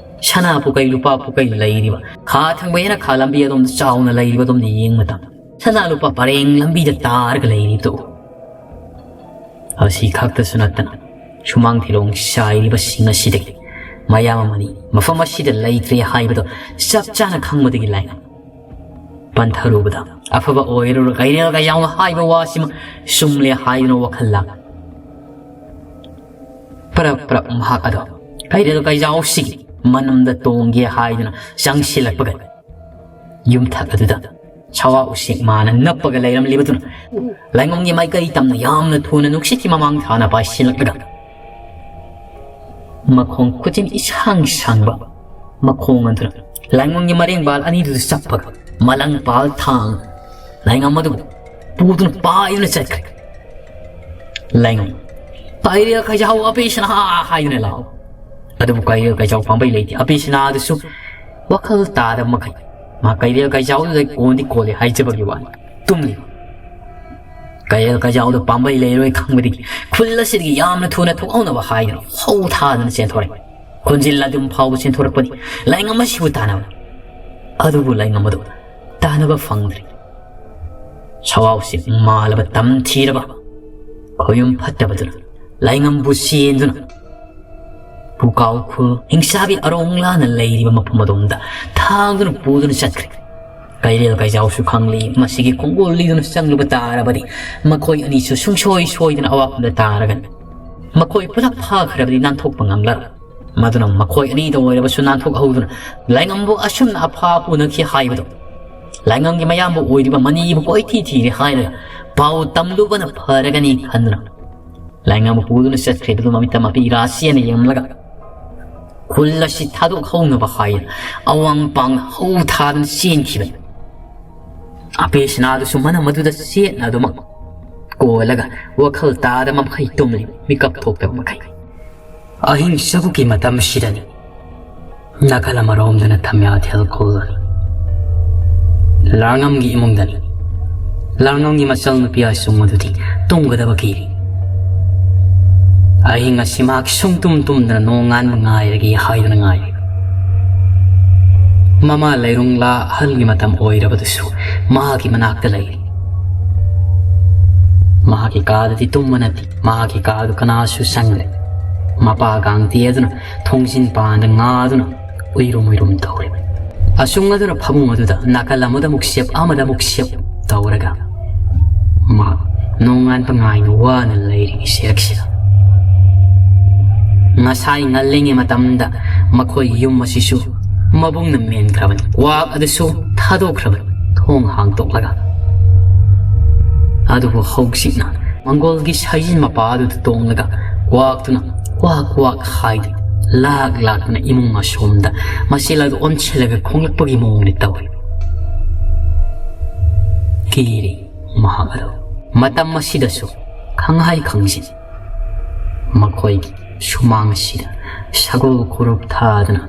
ꯁꯅꯥ ꯄꯨꯀꯩ ꯂꯨꯄꯥ ꯄꯨꯀꯩ ꯂꯩꯔꯤꯕ ꯈꯥ ꯊꯪꯕ ꯌꯦꯅꯈꯥ ꯂꯝꯕꯤ ꯑꯗꯣꯝꯗ ꯆꯥꯎꯅ ꯂꯩꯔꯤꯕ ꯑꯗꯣꯝꯗ ꯌꯦꯡꯕ ꯃꯇꯝꯗ ꯁꯅꯥ ꯂꯨꯄꯥ ꯄꯔꯦꯡ ꯂꯝꯕꯤꯗ ꯇꯥꯔꯒ ꯂꯩꯔꯤꯕꯗꯨ ꯎꯏ꯫ ꯑꯁꯤ ꯈꯛꯇꯁꯨ ꯅꯠꯇꯅ ꯁꯨꯃꯥꯡ ꯊꯤꯂꯣꯡ ꯁꯥꯏꯔꯤꯕꯁꯤꯡ ꯑꯁꯤꯗꯒꯤ ꯃꯌꯥꯝ ꯑꯃꯅꯤ ꯃꯐꯝ ꯑꯁꯤꯗ ꯂꯩꯇ꯭ꯔꯦ ꯍꯥꯏꯕꯗꯨ ꯆꯞ ꯆꯥꯅ ꯈꯪꯕꯗꯒꯤ ꯂꯥꯏꯉꯝ ꯄꯟꯊꯔꯨꯕꯗ ꯑꯐꯕ ꯑꯣꯏꯔꯔꯣꯏ꯫ ꯀꯩꯔꯦꯜ ꯀꯩꯖꯥꯎꯅ ꯍꯥꯏꯕ ꯋꯥꯁꯤꯃ ꯆꯨꯝꯂꯦ ꯍꯥꯏꯗꯨꯅ ꯋꯥꯈꯜ ꯂꯥꯡ ꯄꯔꯞ ꯄꯔꯞ ꯃꯍꯥꯛ ꯑꯗꯣ ꯀꯩꯔꯦꯜ ꯀꯩꯖꯥꯎꯁꯤꯒꯤ ꯃꯅꯨꯡꯗ ꯇꯣꯡꯒꯦ ꯍꯥꯏꯗꯨꯅ ꯆꯪꯁꯤꯜꯂꯛꯄꯒ ꯌꯨꯝꯊꯛ ꯑꯗꯨꯗ ꯁꯋꯥ ꯎꯆꯦꯛ ꯃꯥꯅ ꯅꯞꯄꯒ ꯂꯩꯔꯝꯂꯤꯕꯗꯨꯅ ꯂꯥꯏꯉꯝꯒꯤ ꯃꯥꯏꯀꯩ ꯇꯝꯅ ꯌꯥꯝꯅ ꯊꯨꯅ ꯅꯨꯡꯁꯤꯠꯀꯤ ꯃꯃꯥꯡ ꯊꯥꯅ ꯄꯥꯏꯁꯤꯜꯂꯛꯂꯒ ꯃꯈꯣꯡ ꯈꯨꯆꯤꯟ ꯏꯁꯥꯡ ꯁꯥꯡꯕ ꯃꯈꯣꯡ ꯑꯗꯨꯅ ꯂꯥꯏꯉꯝꯒꯤ ꯃꯔꯦꯡꯕꯥꯜ ꯑꯅꯤꯗꯨꯗ ꯆꯞꯄꯒ ꯃꯂꯪ ꯄꯥꯜ ꯊꯥꯡ ꯂꯥꯏꯉꯝ ꯑꯗꯨꯕꯨ ꯄꯨꯗꯨꯅ ꯄꯥꯏꯗꯨꯅ ꯆꯠꯈ꯭ꯔꯦ꯫ ꯂꯥꯏꯉꯝ, "ꯀꯩꯔꯦꯜ ꯀꯩꯖꯥꯎ ꯑꯄꯦꯁꯅꯥ!" ꯍꯥꯏꯗꯨꯅ ꯂꯥꯎ꯫ ꯑꯗꯨꯕꯨ ꯀꯩꯔꯦꯜ ꯀꯩꯖꯥꯎ ꯄꯥꯝꯕꯩ ꯂꯩꯇꯦ꯫ ꯑꯄꯦꯁꯅꯥꯗꯨꯁꯨ ꯋꯥꯈꯜ ꯇꯥꯗꯕ ꯃꯈꯩ ꯃꯥ ꯀꯩꯔꯦꯜ ꯀꯩꯖꯥꯎꯗꯨꯗ ꯀꯣꯟꯗꯤ ꯀꯣꯜꯂꯤ ꯍꯥꯏꯖꯕꯒꯤ ꯋꯥꯅꯤ꯫ ꯇꯨꯝꯂꯤ꯫ ꯀꯩꯔꯦꯜ ꯀꯩꯖꯥꯎꯗ ꯄꯥꯝꯕꯩ ꯂꯩꯔꯣꯏ ꯈꯪꯕꯗꯒꯤ ꯈꯨꯜ ꯑꯁꯤꯗꯒꯤ ꯌꯥꯝꯅ ꯊꯨꯅ ꯊꯣꯛꯍꯧꯅꯕ ꯍꯥꯏꯗꯨꯅ ꯍꯧ ꯊꯥꯗꯨꯅ ꯆꯦꯟꯊꯣꯔꯛꯏ꯫ ꯈꯣꯟꯖꯤꯜ ꯑꯗꯨꯝ ꯐꯥꯎꯕ ꯆꯦꯟꯊꯣꯔꯛꯄꯅꯤ ꯂꯥꯏꯉꯝ ꯑꯁꯤꯕꯨ ꯇꯥꯟꯅꯕ꯫ ꯑꯗꯨꯕꯨ ꯂꯥꯏꯉꯝ ꯑꯗꯨ ꯇꯥꯟꯅꯕ ꯐꯪꯗ꯭ꯔꯦ꯫ ꯁꯋꯥꯎꯁꯤ ꯃꯥꯜꯂꯕ ꯇꯝꯊꯤꯔꯕ ꯈꯣꯌꯨꯝ ꯐꯠꯇꯕꯗꯨꯅ ꯂꯥꯏꯉꯝꯕꯨ ꯆꯦꯟꯗꯨꯅ ꯄꯨꯀꯥꯎ ꯈꯨꯜ ꯍꯤꯡꯁꯥꯕꯤ ꯑꯔꯣꯡ ꯂꯥꯅ ꯂꯩꯔꯤꯕ ꯃꯐꯝ ꯑꯗꯣꯝꯗ ꯊꯥꯡꯗꯨꯅ ꯄꯨꯗꯨꯅ ꯆꯠꯈ꯭ꯔꯦ꯫ ꯀꯩꯔꯦꯜ ꯀꯩꯖꯥꯎꯁꯨ ꯈꯪꯂꯤ ꯃꯁꯤꯒꯤ ꯈꯣꯡꯒꯣꯜ ꯂꯤꯗꯨꯅ ꯆꯪꯂꯨꯕ ꯇꯥꯔꯕꯗꯤ ꯃꯈꯣꯏ ꯑꯅꯤꯁꯨ ꯁꯨꯡꯁꯣꯏ ꯁꯣꯏꯗꯅ ꯑꯋꯥꯐꯝꯗ ꯇꯥꯔꯒꯅꯤ꯫ ꯃꯈꯣꯏ ꯄꯨꯂꯞ ꯐꯥꯈ꯭ꯔꯕꯗꯤ ꯅꯥꯟꯊꯣꯛꯄ ꯉꯝꯂꯔꯣꯏ꯫ ꯃꯗꯨꯅ ꯃꯈꯣꯏ ꯑꯅꯤꯗ ꯑꯣꯏꯔꯕꯁꯨ ꯅꯥꯟꯊꯣꯛꯍꯧꯗꯨꯅ ꯂꯥꯏꯉꯝꯕꯨ ꯑꯁꯨꯝꯅ ꯑꯐꯥ ꯄꯨꯅꯈꯤ ꯍꯥꯏꯕꯗꯣ ꯂꯥꯏꯉꯝꯒꯤ ꯃꯌꯥꯝꯕ ꯑꯣꯏꯔꯤꯕ ꯃꯅꯤꯕꯨ ꯀꯣꯏꯊꯤ ꯊꯤꯔꯦ ꯍꯥꯏꯔꯒ ꯄꯥꯎ ꯇꯝꯂꯨꯕꯅ ꯐꯔꯒꯅꯤ ꯈꯟꯗꯨꯅ ꯂꯥꯏꯉꯝꯕꯨ ꯄꯨꯗꯨꯅ ꯆꯠꯈ꯭ꯔꯤꯕꯗꯨ ꯃꯃꯤꯠꯇ ꯃꯄꯤ ꯏꯔꯥ ꯆꯦꯅ ꯌꯦꯡꯂꯒ ꯈꯨꯜ ꯑꯁꯤ ꯊꯥꯗꯣꯛꯍꯧꯅꯕ ꯍꯥꯏꯅ ꯑꯋꯥꯡ ꯄꯥꯡꯅ ꯍꯧ ꯊꯥꯗꯨꯅ ꯆꯦꯟꯈꯤꯕꯅꯤ꯫ ꯑꯄꯦꯁꯅꯥꯗꯨꯁꯨ ꯃꯅꯝ ꯑꯗꯨꯗ ꯆꯦꯠꯅ ꯑꯗꯨꯃꯛ ꯀꯣꯜꯂꯒ ꯋꯥꯈꯜ ꯇꯥꯗꯕ ꯃꯈꯩ ꯇꯨꯝꯂꯤ, ꯃꯤꯀꯞ ꯊꯣꯛꯇꯕ ꯃꯈꯩ꯫ ꯑꯍꯤꯡ ꯆꯕꯨꯛꯀꯤ ꯃꯇꯝꯁꯤꯗꯅꯤ ꯅꯥꯀꯜ ꯑꯃꯔꯣꯝꯗꯅ ꯊꯝꯌꯥꯊꯦꯜ ꯈꯨꯜ ꯂꯥꯡꯉꯝꯒꯤ ꯏꯃꯨꯡꯗꯅꯤ꯫ ꯂꯥꯡꯉꯝꯒꯤ ꯃꯆꯜ ꯅꯨꯄꯤ ꯑꯁꯨꯝ ꯑꯗꯨꯗꯤ ꯇꯨꯝꯒꯗꯕ ꯀꯤꯔꯤ꯫ ꯑꯍꯤꯡ ꯑꯁꯤ ꯃꯍꯥꯛ ꯁꯨꯡꯇꯨꯝ ꯇꯨꯝꯗꯅ ꯅꯣꯡꯉꯥꯟꯕ ꯉꯥꯏꯔꯒꯦ ꯍꯥꯏꯗꯨꯅ ꯉꯥꯏꯔꯤ꯫ ꯃꯃꯥ ꯂꯩꯔꯨꯡꯂꯥ ꯑꯍꯜꯒꯤ ꯃꯇꯝ ꯑꯣꯏꯔꯕꯗꯨꯁꯨ ꯃꯍꯥꯛꯀꯤ ꯃꯅꯥꯛꯇ ꯂꯩꯔꯤ꯫ ꯃꯍꯥꯛꯀꯤ ꯀꯥꯗꯗꯤ ꯇꯨꯝꯕ ꯅꯠꯇꯦ꯫ ꯃꯍꯥꯛꯀꯤ ꯀꯥꯗꯨ ꯀꯅꯥꯁꯨ ꯆꯪꯗ꯭ꯔꯦ꯫ ꯃꯄꯥ ꯀꯥꯡꯇꯤ ꯑꯗꯨꯅ ꯊꯣꯡꯖꯤꯟ ꯄꯥꯟꯗ ꯉꯥꯗꯨꯅ ꯎꯏꯔꯨꯝ ꯎꯏꯔꯨꯝ ꯇꯧꯔꯤ꯫ ꯑꯁꯨꯝ ꯑꯗꯨꯅ ꯐꯃꯨꯡ ꯑꯗꯨꯗ ꯅꯥꯀꯜ ꯑꯃꯗ ꯑꯃꯨꯛ ꯁꯦꯞ, ꯑꯃꯗ ꯑꯃꯨꯛ ꯁꯦꯞ ꯇꯧꯔꯒ ꯃꯍꯥꯛ ꯅꯣꯡꯉꯥꯟꯕ ꯉꯥꯏꯅ ꯋꯥꯅ ꯂꯩꯔꯤꯉꯩ ꯁꯦꯔꯛꯁꯤꯗ ꯉꯁꯥꯏ ꯉꯜꯂꯤꯉꯩ ꯃꯇꯝꯗ ꯃꯈꯣꯏ ꯌꯨꯝ ꯑꯁꯤꯁꯨ ꯃꯕꯨꯡꯅ ꯃꯦꯟꯈ꯭ꯔꯕꯅꯤ꯫ ꯀ꯭ꯋꯥꯛ ꯑꯗꯨꯁꯨ ꯊꯥꯗꯣꯛꯈ꯭ꯔꯕꯅꯤ ꯊꯣꯡ ꯍꯥꯡꯗꯣꯛꯂꯒ꯫ ꯑꯗꯨꯕꯨ ꯍꯧꯖꯤꯛꯅ ꯃꯪꯒꯣꯜꯒꯤ ꯁꯥꯏꯖꯤꯟ ꯃꯄꯥ ꯑꯗꯨꯗ ꯇꯣꯡꯂꯒ ꯀ꯭ꯋꯥꯛꯇꯨꯅ ꯀ꯭ꯋꯥꯛ ꯀ꯭ꯋꯥꯛ ꯍꯥꯏꯗꯨꯅ ꯂꯥꯛ ꯂꯥꯛꯇꯨꯅ ꯏꯃꯨꯡ ꯑꯁꯣꯝꯗ ꯃꯆꯦꯜ ꯑꯗꯨ ꯑꯣꯟꯁꯤꯜꯂꯒ ꯈꯣꯡꯂꯛꯄꯒꯤ ꯃꯑꯣꯡꯗ ꯇꯧꯔꯤ꯫ ꯀꯤꯔꯤ ꯃꯍꯥꯛ ꯑꯗꯨ꯫ ꯃꯇꯝ ꯑꯁꯤꯗꯁꯨ ꯈꯪꯍꯥꯏ ꯈꯪꯖꯤꯟ ꯃꯈꯣꯏꯒꯤ ꯁꯨꯃꯥꯡ ꯑꯁꯤꯗ ꯁꯒꯣꯜ ꯈꯨꯔꯨꯞ ꯊꯥꯗꯅ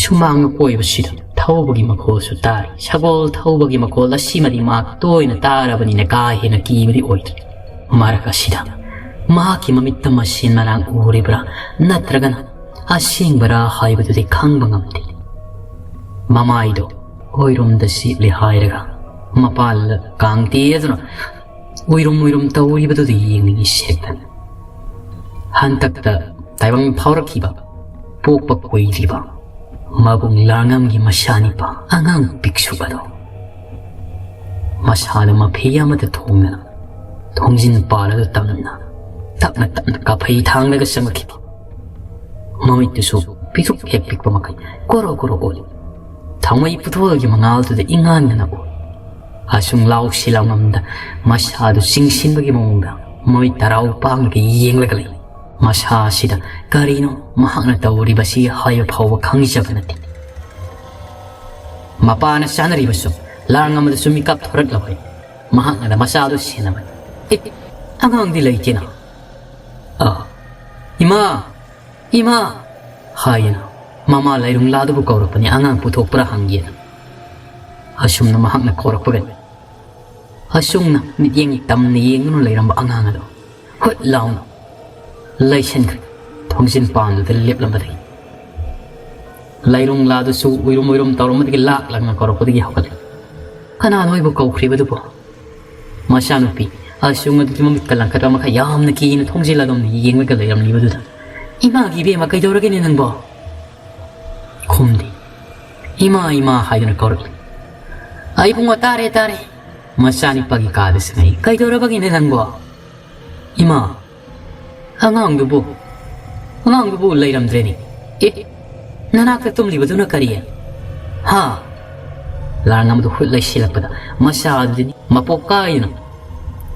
ꯁꯨꯃꯥꯡ ꯑꯀꯣꯏꯕꯁꯤꯗ ꯊꯧꯕꯒꯤ ꯃꯈꯣꯜꯁꯨ ꯇꯥꯔꯤ꯫ ꯁꯒꯣꯜ ꯊꯧꯕꯒꯤ ꯃꯈꯣꯜ ꯑꯁꯤꯃꯗꯤ ꯃꯍꯥꯛ ꯇꯣꯏꯅ ꯇꯥꯔꯕꯅꯤꯅ ꯀꯥ ꯍꯦꯟꯅ ꯀꯤꯕꯗꯤ ꯑꯣꯏꯗ꯭ꯔꯦ꯫ ꯃꯔꯛ ꯑꯁꯤꯗ ꯃꯍꯥꯛꯀꯤ ꯃꯃꯤꯠꯇ ꯃꯁꯦꯟ ꯃꯔꯥꯡ ꯎꯔꯤꯕ꯭ꯔꯥ ꯅꯠꯇ꯭ꯔꯒꯅ ꯑꯁꯦꯡꯕꯔꯥ ꯍꯥꯏꯕꯗꯨꯗꯤ ꯈꯪꯕ ꯉꯝꯗꯦ꯫ ꯃꯃꯥꯏꯗꯣ ꯑꯣꯏꯔꯣꯝꯗ ꯁꯤꯠꯂꯦ ꯍꯥꯏꯔꯒ ꯃꯄꯥꯜꯗ ꯀꯥꯡꯇꯦ ꯑꯗꯨꯅ ꯎꯏꯔꯨꯝ ꯎꯏꯔꯨꯝ ꯇꯧꯔꯤꯕꯗꯨꯗ ꯌꯦꯡꯅꯤꯡꯉꯤ ꯁꯦꯛꯇꯅ꯫ ꯍꯟꯗꯛꯇ ꯇꯥꯏꯕꯪ ꯐꯥꯎꯔꯛꯈꯤꯕ ꯄꯣꯛꯄ ꯀꯨꯏꯗ꯭ꯔꯤꯕ ꯃꯕꯨꯡ ꯂꯥꯡꯉꯝꯒꯤ ꯃꯆꯥꯅꯤꯄꯥ ꯑꯉꯥꯡ ꯄꯤꯛꯁꯨ ꯑꯗꯣ ꯃꯁꯥꯗ ꯃꯐꯤ ꯑꯃꯗ ꯊꯣꯡꯗꯅ ꯊꯣꯡꯖꯤꯟ ꯄꯥꯜꯂꯗꯨ ꯇꯝꯅ ꯇꯞꯅ ꯇꯞꯅ ꯀꯥꯐꯩ ꯊꯥꯡꯂꯒ ꯆꯪꯂꯛꯈꯤꯕ꯫ ꯃꯃꯤꯠꯇꯨꯁꯨ ꯄꯤꯛꯇ꯭ꯔꯨꯛ ꯍꯦꯛ ꯄꯤꯛꯄ ꯃꯈꯩ ꯀꯣꯔꯣ ꯀꯣꯔꯣ ꯑꯣꯜꯂꯤ꯫ ꯊꯥꯎꯃꯩ ꯄꯨꯊꯣꯛꯑꯒꯤ ꯃꯉꯥꯜꯗꯨꯗ ꯏꯉꯥꯟ ꯉꯥꯟꯅ ꯎꯏ꯫ ꯑꯁꯨꯝ ꯂꯥꯎꯁꯤ ꯂꯥꯎꯉꯝꯗ ꯃꯁꯥꯗꯨ ꯆꯤꯡꯁꯤꯟꯕꯒꯤ ꯃꯑꯣꯡꯗ ꯃꯃꯤꯠ ꯇꯔꯥꯎ ꯄꯥꯡꯂꯒ ꯌꯦꯡꯂꯒ ꯂꯩ꯫ ꯃꯁꯥ ꯑꯁꯤꯗ ꯀꯔꯤꯅꯣ ꯃꯍꯥꯛꯅ ꯇꯧꯔꯤꯕꯁꯤ ꯍꯥꯏꯕ ꯐꯥꯎꯕ ꯈꯪꯖꯕ ꯅꯠꯇꯦ꯫ ꯃꯄꯥꯅ ꯆꯥꯅꯔꯤꯕꯁꯨ ꯂꯥꯡ ꯑꯃꯗꯁꯨ ꯃꯤꯀꯞ ꯊꯣꯔꯛꯂꯕ ꯃꯍꯥꯛꯅ ꯃꯆꯥꯗꯨ ꯁꯦꯟꯅꯕꯅꯤ꯫ "ꯑꯦ, ꯑꯉꯥꯡꯗꯤ ꯂꯩꯇꯦꯅ?" "ꯑ, ꯏꯃꯥ, ꯏꯃꯥ!" ꯍꯥꯏꯌꯦꯅ ꯃꯃꯥ ꯂꯥꯏꯔꯨꯡꯂꯥꯗꯨꯕꯨ ꯀꯧꯔꯛꯄꯅꯤ, ꯑꯉꯥꯡ ꯄꯨꯊꯣꯛꯄ꯭ꯔꯥ ꯍꯪꯒꯦꯅ꯫ ꯑꯁꯨꯝꯅ ꯃꯍꯥꯛꯅ ꯀꯧꯔꯛꯄꯒꯅꯤ꯫ ꯑꯁꯨꯝꯅ ꯃꯤꯠꯌꯦꯡ ꯇꯝꯅ ꯌꯦꯡꯗꯨꯅ ꯂꯩꯔꯝꯕ ꯑꯉꯥꯡ ꯑꯗꯨ ꯍꯨꯠ ꯂꯥꯎꯅ ꯂꯩꯁꯤꯟꯈ꯭ꯔꯦ꯫ ꯊꯣꯡꯖꯤꯟ ꯄꯥꯟꯗꯨꯗ ꯂꯦꯞꯂꯝꯕꯗꯒꯤ ꯂꯩꯔꯨꯡꯂꯥꯗꯨꯁꯨ ꯎꯏꯔꯨꯝ ꯎꯏꯔꯨꯝ ꯇꯧꯔꯝꯕꯗꯒꯤ ꯂꯥꯛ ꯂꯥꯛꯅ ꯀꯧꯔꯛꯄꯗꯒꯤ ꯍꯧꯒꯠꯂꯦ꯫ "ꯀꯅꯥꯅꯣ ꯑꯩꯕꯨ ꯀꯧꯈ꯭ꯔꯤꯕꯗꯨꯕꯣ?" ꯃꯆꯥꯅꯨꯄꯤ ꯑꯁꯨꯡ ꯑꯗꯨꯗꯤ ꯃꯃꯤꯠꯀ ꯂꯪꯈꯠꯄ ꯃꯈꯩ ꯌꯥꯝꯅ ꯀꯤꯅ ꯊꯣꯡꯖꯤꯜ ꯑꯗꯨꯝ ꯌꯦꯡꯂꯒ ꯂꯩꯔꯝꯂꯤꯕꯗꯨꯗ, "ꯏꯃꯥꯒꯤ ꯏꯕꯦꯝꯃ, ꯀꯩꯗꯧꯔꯒꯦꯅꯦ ꯅꯪꯕꯣ?" ꯈꯨꯝꯗꯦ꯫ "ꯏꯃꯥ, ꯏꯃꯥ" ꯍꯥꯏꯗꯨꯅ ꯀꯧꯔꯛꯂꯤ꯫ "ꯑꯩ ꯏꯕꯨꯡꯉꯣ, ꯇꯥꯔꯦ, ꯇꯥꯔꯦ"꯫ ꯃꯆꯥꯅꯤꯄꯥꯒꯤ ꯀꯥꯗ ꯆꯪꯉꯛꯏ꯫ "ꯀꯩꯗꯧꯔꯕꯒꯤꯅꯦ ꯅꯪꯕꯣ?" "ꯏꯃꯥ, ꯑꯉꯥꯡꯗꯨꯕꯨ, ꯑꯉꯥꯡꯗꯨꯕꯨ ꯂꯩꯔꯝꯗ꯭ꯔꯦꯅꯦ꯫ ꯑꯦ, ꯅꯅꯥꯛꯇ ꯇꯨꯝꯂꯤꯕꯗꯨꯅ ꯀꯔꯤ?" "ꯍꯥ?" ꯂꯥꯡ ꯑꯃꯗꯨ ꯍꯨꯠ ꯂꯩꯁꯤꯜꯂꯛꯄꯗ ꯃꯆꯥ ꯑꯗꯨꯗꯤ ꯃꯄꯣꯛ ꯀꯥꯏꯗꯅ,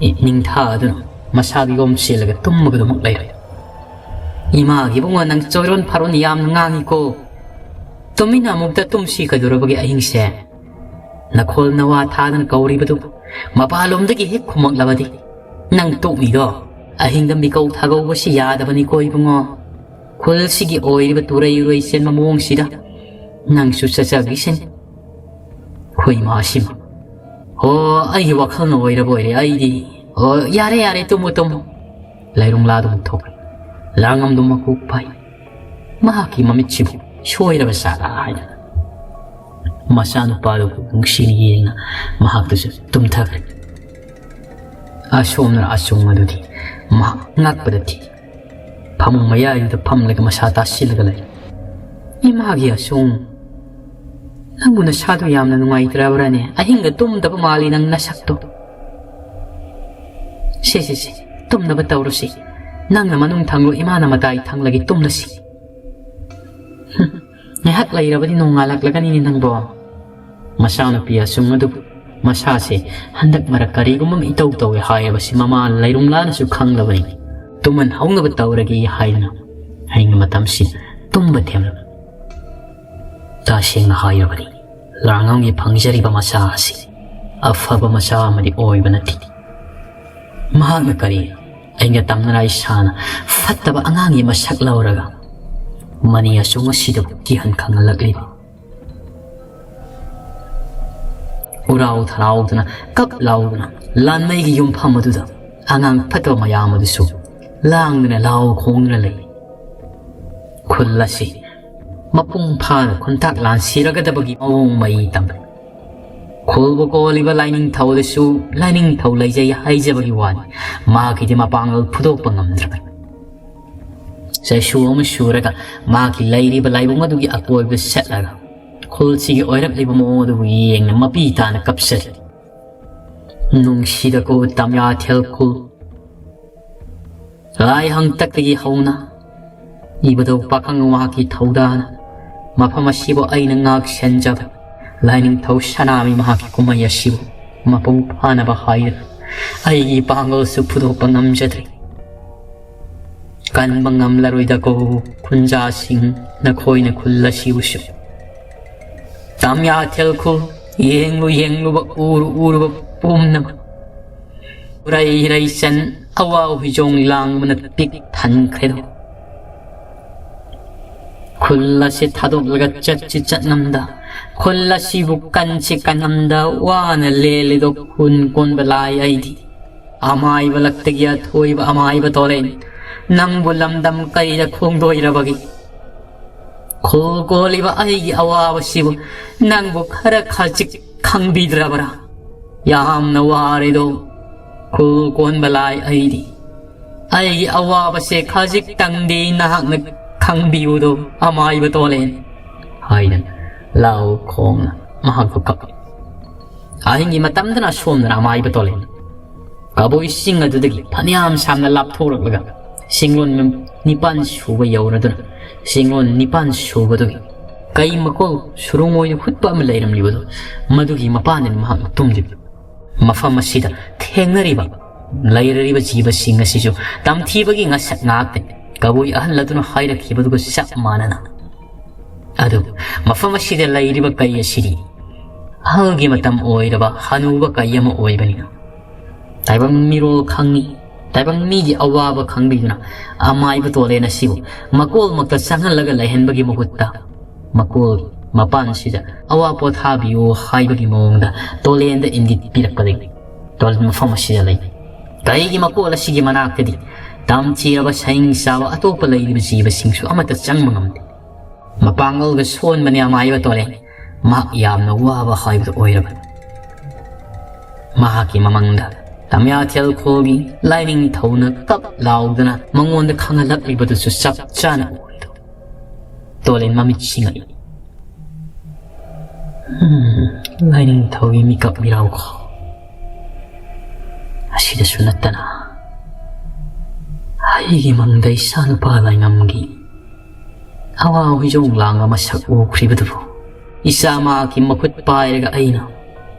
ꯑꯦ, ꯅꯤꯡꯊꯥꯗꯨꯅ ꯃꯁꯥꯗꯨ ꯌꯣꯝꯁꯤꯜꯂꯒ ꯇꯨꯝꯃꯒꯗꯃꯛ ꯂꯩꯔꯦ꯫ "ꯏꯃꯥꯒꯤ ꯏꯕꯨꯡꯉꯣ, ꯅꯪ ꯆꯣꯏꯔꯣꯟ ꯐꯥꯔꯣꯟ ꯌꯥꯝꯅ ꯉꯥꯡꯉꯤꯀꯣ꯫ ꯇꯨꯃꯤꯟꯅ ꯑꯃꯨꯛꯇ ꯇꯨꯝꯁꯤ ꯀꯩꯗꯧꯔꯕꯒꯦ ꯑꯍꯤꯡꯁꯦ? ꯅꯈꯣꯜ ꯅꯋꯥ ꯊꯥꯗꯅ ꯀꯧꯔꯤꯕꯗꯨ ꯃꯄꯥꯟꯂꯣꯝꯗꯒꯤ ꯍꯦꯛ ꯈꯨꯝꯃꯛꯂꯕꯗꯤ ꯅꯪ ꯇꯣꯛꯅꯤꯗꯣ꯫ ꯑꯍꯤꯡꯗ ꯃꯤꯀꯧ ꯊꯥꯒꯧꯕꯁꯤ ꯌꯥꯗꯕꯅꯤꯀꯣ ꯏꯕꯨꯡꯉꯣ꯫ ꯈꯨꯜꯁꯤꯒꯤ ꯑꯣꯏꯔꯤꯕ ꯇꯨꯔꯩ ꯎꯔꯩ ꯆꯦꯟꯕ ꯃꯑꯣꯡꯁꯤꯗ ꯅꯪꯁꯨ ꯆꯠꯆꯈꯤꯁꯤꯅꯤ꯫ ꯍꯣꯏ, ꯏꯃꯥ, ꯑꯁꯤꯃ꯫ ꯑꯣ, ꯑꯩꯒꯤ ꯋꯥꯈꯜꯅ ꯑꯣꯏꯔꯕ ꯑꯣꯏꯔꯦ꯫ ꯑꯩꯗꯤ, ꯑꯣ, ꯌꯥꯔꯦ, ꯌꯥꯔꯦ, ꯇꯨꯝꯃꯨ, ꯇꯨꯝꯃꯨ"꯫ ꯂꯩꯔꯨꯡꯂꯥꯗꯨ ꯑꯃꯨꯛ ꯊꯣꯛꯈ꯭ꯔꯦ꯫ ꯂꯥꯡꯉꯝꯗꯨ ꯃꯀꯣꯛ ꯄꯥꯏ꯫ ꯃꯍꯥꯛꯀꯤ ꯃꯃꯤꯠꯁꯤꯕꯨ ꯁꯣꯏꯔꯕ ꯖꯥꯠꯂꯥ ꯍꯥꯏꯅ ꯃꯆꯥꯅꯨꯄꯥꯗꯨꯕꯨ ꯅꯨꯡꯁꯤꯅ ꯌꯦꯡꯅ ꯃꯍꯥꯛꯇꯨꯁꯨ ꯇꯨꯝꯊꯈ꯭ꯔꯦ꯫ ꯑꯁꯣꯝꯅ ꯑꯁꯨꯡ ꯑꯗꯨꯗꯤ ꯃꯍꯥꯛ ꯉꯛꯄꯗ ꯊꯤ꯫ ꯐꯃꯨꯡ ꯃꯌꯥꯏꯗꯨꯗ ꯐꯝꯂꯒ ꯃꯁꯥ ꯇꯥꯁꯤꯜꯂꯒ ꯂꯩ꯫ "ꯏꯃꯥꯒꯤ ꯑꯁꯨꯡ, ꯅꯪꯕꯨ ꯅꯁꯥꯗꯣ ꯌꯥꯝꯅ ꯅꯨꯡꯉꯥꯏꯇ꯭ꯔꯕ꯭ꯔꯥꯅꯦ? ꯑꯍꯤꯡꯒ ꯇꯨꯝꯗꯕ ꯃꯥꯜꯂꯤ ꯅꯪ ꯅꯁꯛꯇꯣ꯫ ꯁꯦ, ꯁꯦ, ꯁꯦ, ꯇꯨꯝꯅꯕ ꯇꯧꯔꯁꯤ꯫ ꯅꯪꯅ ꯃꯅꯨꯡ ꯊꯪꯂꯣ, ꯏꯃꯥꯅ ꯃꯇꯥꯏ ꯊꯪꯂꯒꯦ, ꯇꯨꯝꯂꯁꯤ"꯫ "ꯍꯨꯝ, ꯉꯥꯏꯍꯥꯛ ꯂꯩꯔꯕꯗꯤ ꯅꯣꯡꯉꯥꯜꯂꯛꯂꯒꯅꯤꯅꯦ ꯅꯪꯕꯣ"꯫ ꯃꯆꯥꯅꯨꯄꯤ ꯑꯁꯨꯡ ꯑꯗꯨꯕꯨ ꯃꯁꯥꯁꯦ ꯍꯟꯗꯛ ꯃꯔꯛ ꯀꯔꯤꯒꯨꯝꯕ ꯑꯃ ꯏꯇꯧ ꯇꯧꯏ ꯍꯥꯏꯕꯁꯤ ꯃꯃꯥ ꯂꯩꯔꯨꯡꯂꯥꯅꯁꯨ ꯈꯪꯂꯕꯅꯤ꯫ ꯇꯨꯝꯍꯟ ꯍꯧꯅꯕ ꯇꯧꯔꯒꯦ ꯍꯥꯏꯗꯨꯅ ꯑꯍꯤꯡꯒꯤ ꯃꯇꯝꯁꯤ ꯇꯨꯝꯕ ꯊꯦꯝꯂꯕꯅꯤ꯫ ꯇꯁꯦꯡꯅ ꯍꯥꯏꯔꯕꯗꯤ ꯂꯥꯡꯉꯝꯒꯤ ꯐꯪꯖꯔꯤꯕ ꯃꯆꯥ ꯑꯁꯤ ꯑꯐꯕ ꯃꯆꯥ ꯑꯃꯗꯤ ꯑꯣꯏꯕ ꯅꯠꯇꯦ꯫ ꯃꯍꯥꯛꯅ ꯀꯔꯤ ꯑꯩꯒ ꯇꯝꯅꯔꯥꯏ ꯁꯥꯅ ꯐꯠꯇꯕ ꯑꯉꯥꯡꯒꯤ ꯃꯁꯛ ꯂꯧꯔꯒ ꯃꯅꯤ ꯑꯁꯨꯡ ꯑꯁꯤꯗꯕꯨ ꯀꯤꯍꯟ ꯈꯪꯍꯜꯂꯛꯂꯤꯕ? ꯎꯔꯥꯎ ꯊꯔꯥꯎꯗꯅ, ꯀꯞ ꯂꯥꯎꯗꯅ ꯂꯥꯟꯃꯩꯒꯤ ꯌꯨꯝꯐꯝ ꯑꯗꯨꯗ ꯑꯉꯥꯡ ꯐꯠꯇꯕ ꯃꯌꯥꯝ ꯑꯗꯨꯁꯨ ꯂꯥꯡꯗꯨꯅ ꯂꯥꯎ ꯈꯣꯡꯗꯨꯅ ꯂꯩ꯫ ꯈꯨꯜ ꯑꯁꯤ ꯃꯄꯨꯡ ꯐꯥꯅ ꯈꯨꯟꯇꯥꯛ ꯂꯥꯟꯁꯤꯔꯒꯗꯕꯒꯤ ꯃꯑꯣꯡ ꯃꯩ ꯇꯝꯂꯤ꯫ ꯈꯨꯜꯕꯨ ꯀꯣꯜꯂꯤꯕ ꯂꯥꯏꯅꯤꯡꯊꯧꯗꯁꯨ ꯂꯥꯏꯅꯤꯡꯊꯧ ꯂꯩꯖꯩ ꯍꯥꯏꯖꯕꯒꯤ ꯋꯥꯅꯤ, ꯃꯍꯥꯛꯀꯤꯗꯤ ꯃꯄꯥꯡꯒꯜ ꯐꯨꯗꯣꯛꯄ ꯉꯝꯗ꯭ꯔꯕꯅꯤ꯫ ꯆꯩꯁꯨ ꯑꯃ ꯁꯨꯔꯒ ꯃꯍꯥꯛꯀꯤ ꯂꯩꯔꯤꯕ ꯂꯥꯏꯕꯨꯡ ꯑꯗꯨꯒꯤ ꯑꯀꯣꯏꯕꯗ ꯆꯠꯂꯒ ꯈꯨꯜꯁꯤꯒꯤ ꯑꯣꯏꯔꯛꯂꯤꯕ ꯃꯑꯣꯡ ꯑꯗꯨꯕꯨ ꯌꯦꯡꯅ ꯃꯄꯤ ꯇꯥꯅ ꯀꯞꯆꯔꯤ꯫ ꯅꯨꯡꯁꯤꯗꯀꯣ ꯇꯝꯌꯥꯊꯦꯜ ꯈꯨꯜ꯫ ꯂꯥꯏ ꯍꯥꯡꯇꯛꯇꯒꯤ ꯍꯧꯅ ꯏꯕꯨꯙꯧ ꯄꯥꯈꯪ ꯃꯍꯥꯛꯀꯤ ꯊꯧꯗꯥꯅ ꯃꯐꯝ ꯑꯁꯤꯕꯨ ꯑꯩꯅ ꯉꯥꯛ ꯁꯦꯟꯖꯕ ꯂꯥꯏꯅꯤꯡꯊꯧ ꯁꯅꯥꯃꯤ ꯃꯍꯥꯛꯀꯤ ꯀꯨꯝꯍꯩ ꯑꯁꯤꯕꯨ ꯃꯄꯨꯡ ꯐꯥꯅꯕ ꯍꯥꯏꯗꯨꯅ ꯑꯩꯒꯤ ꯄꯥꯡꯒꯜꯁꯨ ꯐꯨꯗꯣꯛꯄ ꯉꯝꯖꯗ꯭ꯔꯦ꯫ ꯀꯟꯕ ꯉꯝꯂꯔꯣꯏꯗꯀꯣ ꯈꯨꯟꯖꯥꯁꯤꯡ, ꯅꯈꯣꯏꯅ ꯈꯨꯜ ꯑꯁꯤꯕꯨꯁꯨ꯫ ꯇꯝꯌꯥꯊꯦꯜ ꯈꯨꯜ, ꯌꯦꯡꯂꯨ ꯌꯦꯡꯂꯨꯕ ꯎꯔꯨ ꯎꯔꯨꯕ ꯄꯨꯝꯅꯃꯛ ꯎꯔꯩ ꯏꯔꯩꯆꯟ ꯑꯋꯥ ꯍꯨꯏꯖꯣꯡ ꯂꯥꯡꯕꯅ ꯄꯤꯛ ꯊꯟꯈ꯭ꯔꯦꯗꯣ꯫ ꯈꯨꯜ ꯑꯁꯤ ꯊꯥꯗꯣꯛꯂꯒ ꯆꯠꯁꯤ ꯆꯠꯉꯝꯗ, ꯈꯨꯜ ꯑꯁꯤꯕꯨ ꯀꯟꯁꯤ ꯀꯟꯉꯝꯗ ꯋꯥꯅ ꯂꯦꯜꯂꯤꯗꯣ ꯈꯨꯟ ꯀꯣꯟꯕ ꯂꯥꯏ ꯑꯩꯗꯤ꯫ ꯑꯃꯥꯏꯕ ꯂꯛꯇꯒꯤ ꯑꯊꯣꯏꯕ ꯑꯃꯥꯏꯕ ꯇꯣꯔꯦꯟ, ꯅꯪꯕꯨ ꯂꯝꯗꯝ ꯀꯩꯗ ꯈꯣꯡꯗꯣꯏꯔꯕꯒꯤ? ꯈꯨꯜ ꯀꯣꯜꯂꯤꯕ ꯑꯩꯒꯤ ꯑꯋꯥꯕꯁꯤꯕꯨ ꯅꯪꯕꯨ ꯈꯔ ꯈꯖꯤꯛ ꯈꯪꯕꯤꯗ꯭ꯔꯕ꯭ꯔꯥ? ꯌꯥꯝꯅ ꯋꯥꯔꯦꯗꯣ ꯈꯨꯜ ꯀꯣꯟꯕ ꯂꯥꯏ ꯑꯩꯗꯤ꯫ ꯑꯩꯒꯤ ꯑꯋꯥꯕꯁꯦ ꯈꯖꯤꯛꯇꯪꯗꯤ ꯅꯍꯥꯛꯅ ꯈꯪꯕꯤꯌꯨꯗꯣ ꯑꯃꯥꯏꯕ ꯇꯣꯂꯦꯟ, ꯍꯥꯏꯗꯅ ꯂꯥꯎ ꯈꯣꯡꯅ ꯃꯍꯥꯛꯄꯨ ꯀꯞꯄꯤ꯫ ꯑꯍꯤꯡꯒꯤ ꯃꯇꯝꯗꯅ ꯑꯁꯣꯝꯗꯅ ꯑꯃꯥꯏꯕ ꯇꯣꯂꯦꯟ ꯀꯕꯨꯏ ꯆꯤꯡ ꯑꯗꯨꯗꯒꯤ ꯐꯅꯌꯥꯝ ꯁꯥꯡꯅ ꯂꯥꯞꯊꯣꯛꯂꯛꯂꯒ ꯆꯤꯡꯂꯣꯟ ꯅꯤꯄꯥꯟ ꯁꯨꯕ ꯌꯧꯔꯗꯨꯅ ꯆꯤꯡꯂꯣꯟ ꯅꯤꯄꯥꯟ ꯁꯨꯕꯗꯨꯒꯤ ꯀꯩ ꯃꯀꯣꯜ ꯁꯨꯔꯨꯡ ꯑꯣꯏꯅ ꯍꯨꯠꯄ ꯑꯃ ꯂꯩꯔꯝꯂꯤꯕꯗꯣ, ꯃꯗꯨꯒꯤ ꯃꯄꯥꯟꯗꯅꯤ ꯃꯍꯥꯛꯅ ꯇꯨꯝꯂꯤꯕ꯫ ꯃꯐꯝ ꯑꯁꯤꯗ ꯊꯦꯡꯅꯔꯤꯕ ꯂꯩꯔꯔꯤꯕ ꯖꯤꯕꯁꯤꯡ ꯑꯁꯤꯁꯨ ꯇꯝꯊꯤꯕꯒꯤ ꯉꯁꯛ ꯉꯥꯛꯇꯅꯤ꯫ ꯀꯕꯨꯏ ꯑꯍꯜ ꯑꯗꯨꯅ ꯍꯥꯏꯔꯛꯈꯤꯕꯗꯨꯒ ꯆꯞ ꯃꯥꯟꯅꯅ꯫ ꯑꯗꯨꯕꯨ ꯃꯐꯝ ꯑꯁꯤꯗ ꯂꯩꯔꯤꯕ ꯀꯩ ꯑꯁꯤꯗꯤ ꯑꯍꯜꯒꯤ ꯃꯇꯝ ꯑꯣꯏꯔꯕ ꯍꯅꯨꯕ ꯀꯩ ꯑꯃ ꯑꯣꯏꯕꯅꯤꯅ ꯇꯥꯏꯕꯪ ꯃꯤꯔꯣꯜ ꯈꯪꯉꯤ꯫ ꯇꯥꯏꯕꯪ ꯃꯤꯒꯤ ꯑꯋꯥꯕ ꯈꯪꯕꯤꯗꯨꯅ ꯑꯃꯥꯏꯕ ꯇꯣꯂꯦꯟ ꯑꯁꯤꯕꯨ ꯃꯀꯣꯜꯃꯛꯇ ꯆꯪꯍꯜꯂꯒ ꯂꯩꯍꯟꯕꯒꯤ ꯃꯍꯨꯠꯇ ꯃꯀꯣꯜ ꯃꯄꯥꯟꯁꯤꯗ ꯑꯋꯥ ꯄꯣꯊꯥꯕꯤꯌꯨ ꯍꯥꯏꯕꯒꯤ ꯃꯑꯣꯡꯗ ꯇꯣꯂꯦꯟꯗ ꯏꯪꯒꯤꯠ ꯄꯤꯔꯛꯄꯗꯒꯤ ꯇꯣꯂꯦꯟ ꯃꯐꯝ ꯑꯁꯤꯗ ꯂꯩ꯫ ꯀꯩꯒꯤ ꯃꯀꯣꯜ ꯑꯁꯤꯒꯤ ꯃꯅꯥꯛꯇꯗꯤ ꯇꯝꯊꯤꯔꯕ ꯁꯍꯤꯡ ꯆꯥꯕ ꯑꯇꯣꯞꯄ ꯂꯩꯔꯤꯕ ꯖꯤꯕꯁꯤꯡꯁꯨ ꯑꯃꯠꯇ ꯆꯪꯕ ꯉꯝꯗꯦ꯫ ꯃꯄꯥꯡꯒꯜꯒ ꯁꯣꯟꯕꯅꯤ ꯑꯃꯥꯏꯕ ꯇꯣꯂꯦꯟ꯫ ꯃꯍꯥꯛ ꯌꯥꯝꯅ ꯋꯥꯕ ꯍꯥꯏꯕꯗꯨ ꯑꯣꯏꯔꯕꯅꯤ꯫ ꯃꯍꯥꯛꯀꯤ ꯃꯃꯪꯗ ꯇꯃꯤꯌꯥꯊꯦꯜ ꯈꯣꯜꯒꯤ ꯂꯥꯏꯅꯤꯡꯊꯧꯅ ꯀꯞ ꯂꯥꯎꯗꯅ ꯃꯉꯣꯟꯗ ꯈꯪꯍꯜꯂꯛꯂꯤꯕꯗꯨꯁꯨ ꯆꯞ ꯆꯥꯅ ꯎꯔꯤꯗꯣ꯫ ꯇꯣꯂꯦꯟ ꯃꯃꯤꯠ ꯁꯤꯡꯉꯛꯏ꯫ ꯎꯝ, ꯂꯥꯏꯅꯤꯡꯊꯧꯒꯤ ꯃꯤꯀꯞ ꯃꯤꯔꯥꯎꯈꯣ꯫ ꯑꯁꯤꯗꯁꯨ ꯅꯠꯇꯅ ꯑꯩꯒꯤ ꯃꯪꯗ ꯏꯆꯥ ꯅꯨꯄꯥ ꯂꯥꯏꯉꯝꯒꯤ ꯑꯋꯥ ꯍꯨꯏꯖꯣꯡ ꯂꯥꯡꯕ ꯃꯁꯛ ꯎꯈ꯭ꯔꯤꯕꯗꯨꯕꯨ ꯏꯆꯥ ꯃꯍꯥꯛꯀꯤ ꯃꯈꯨꯠ ꯄꯥꯏꯔꯒ ꯑꯩꯅ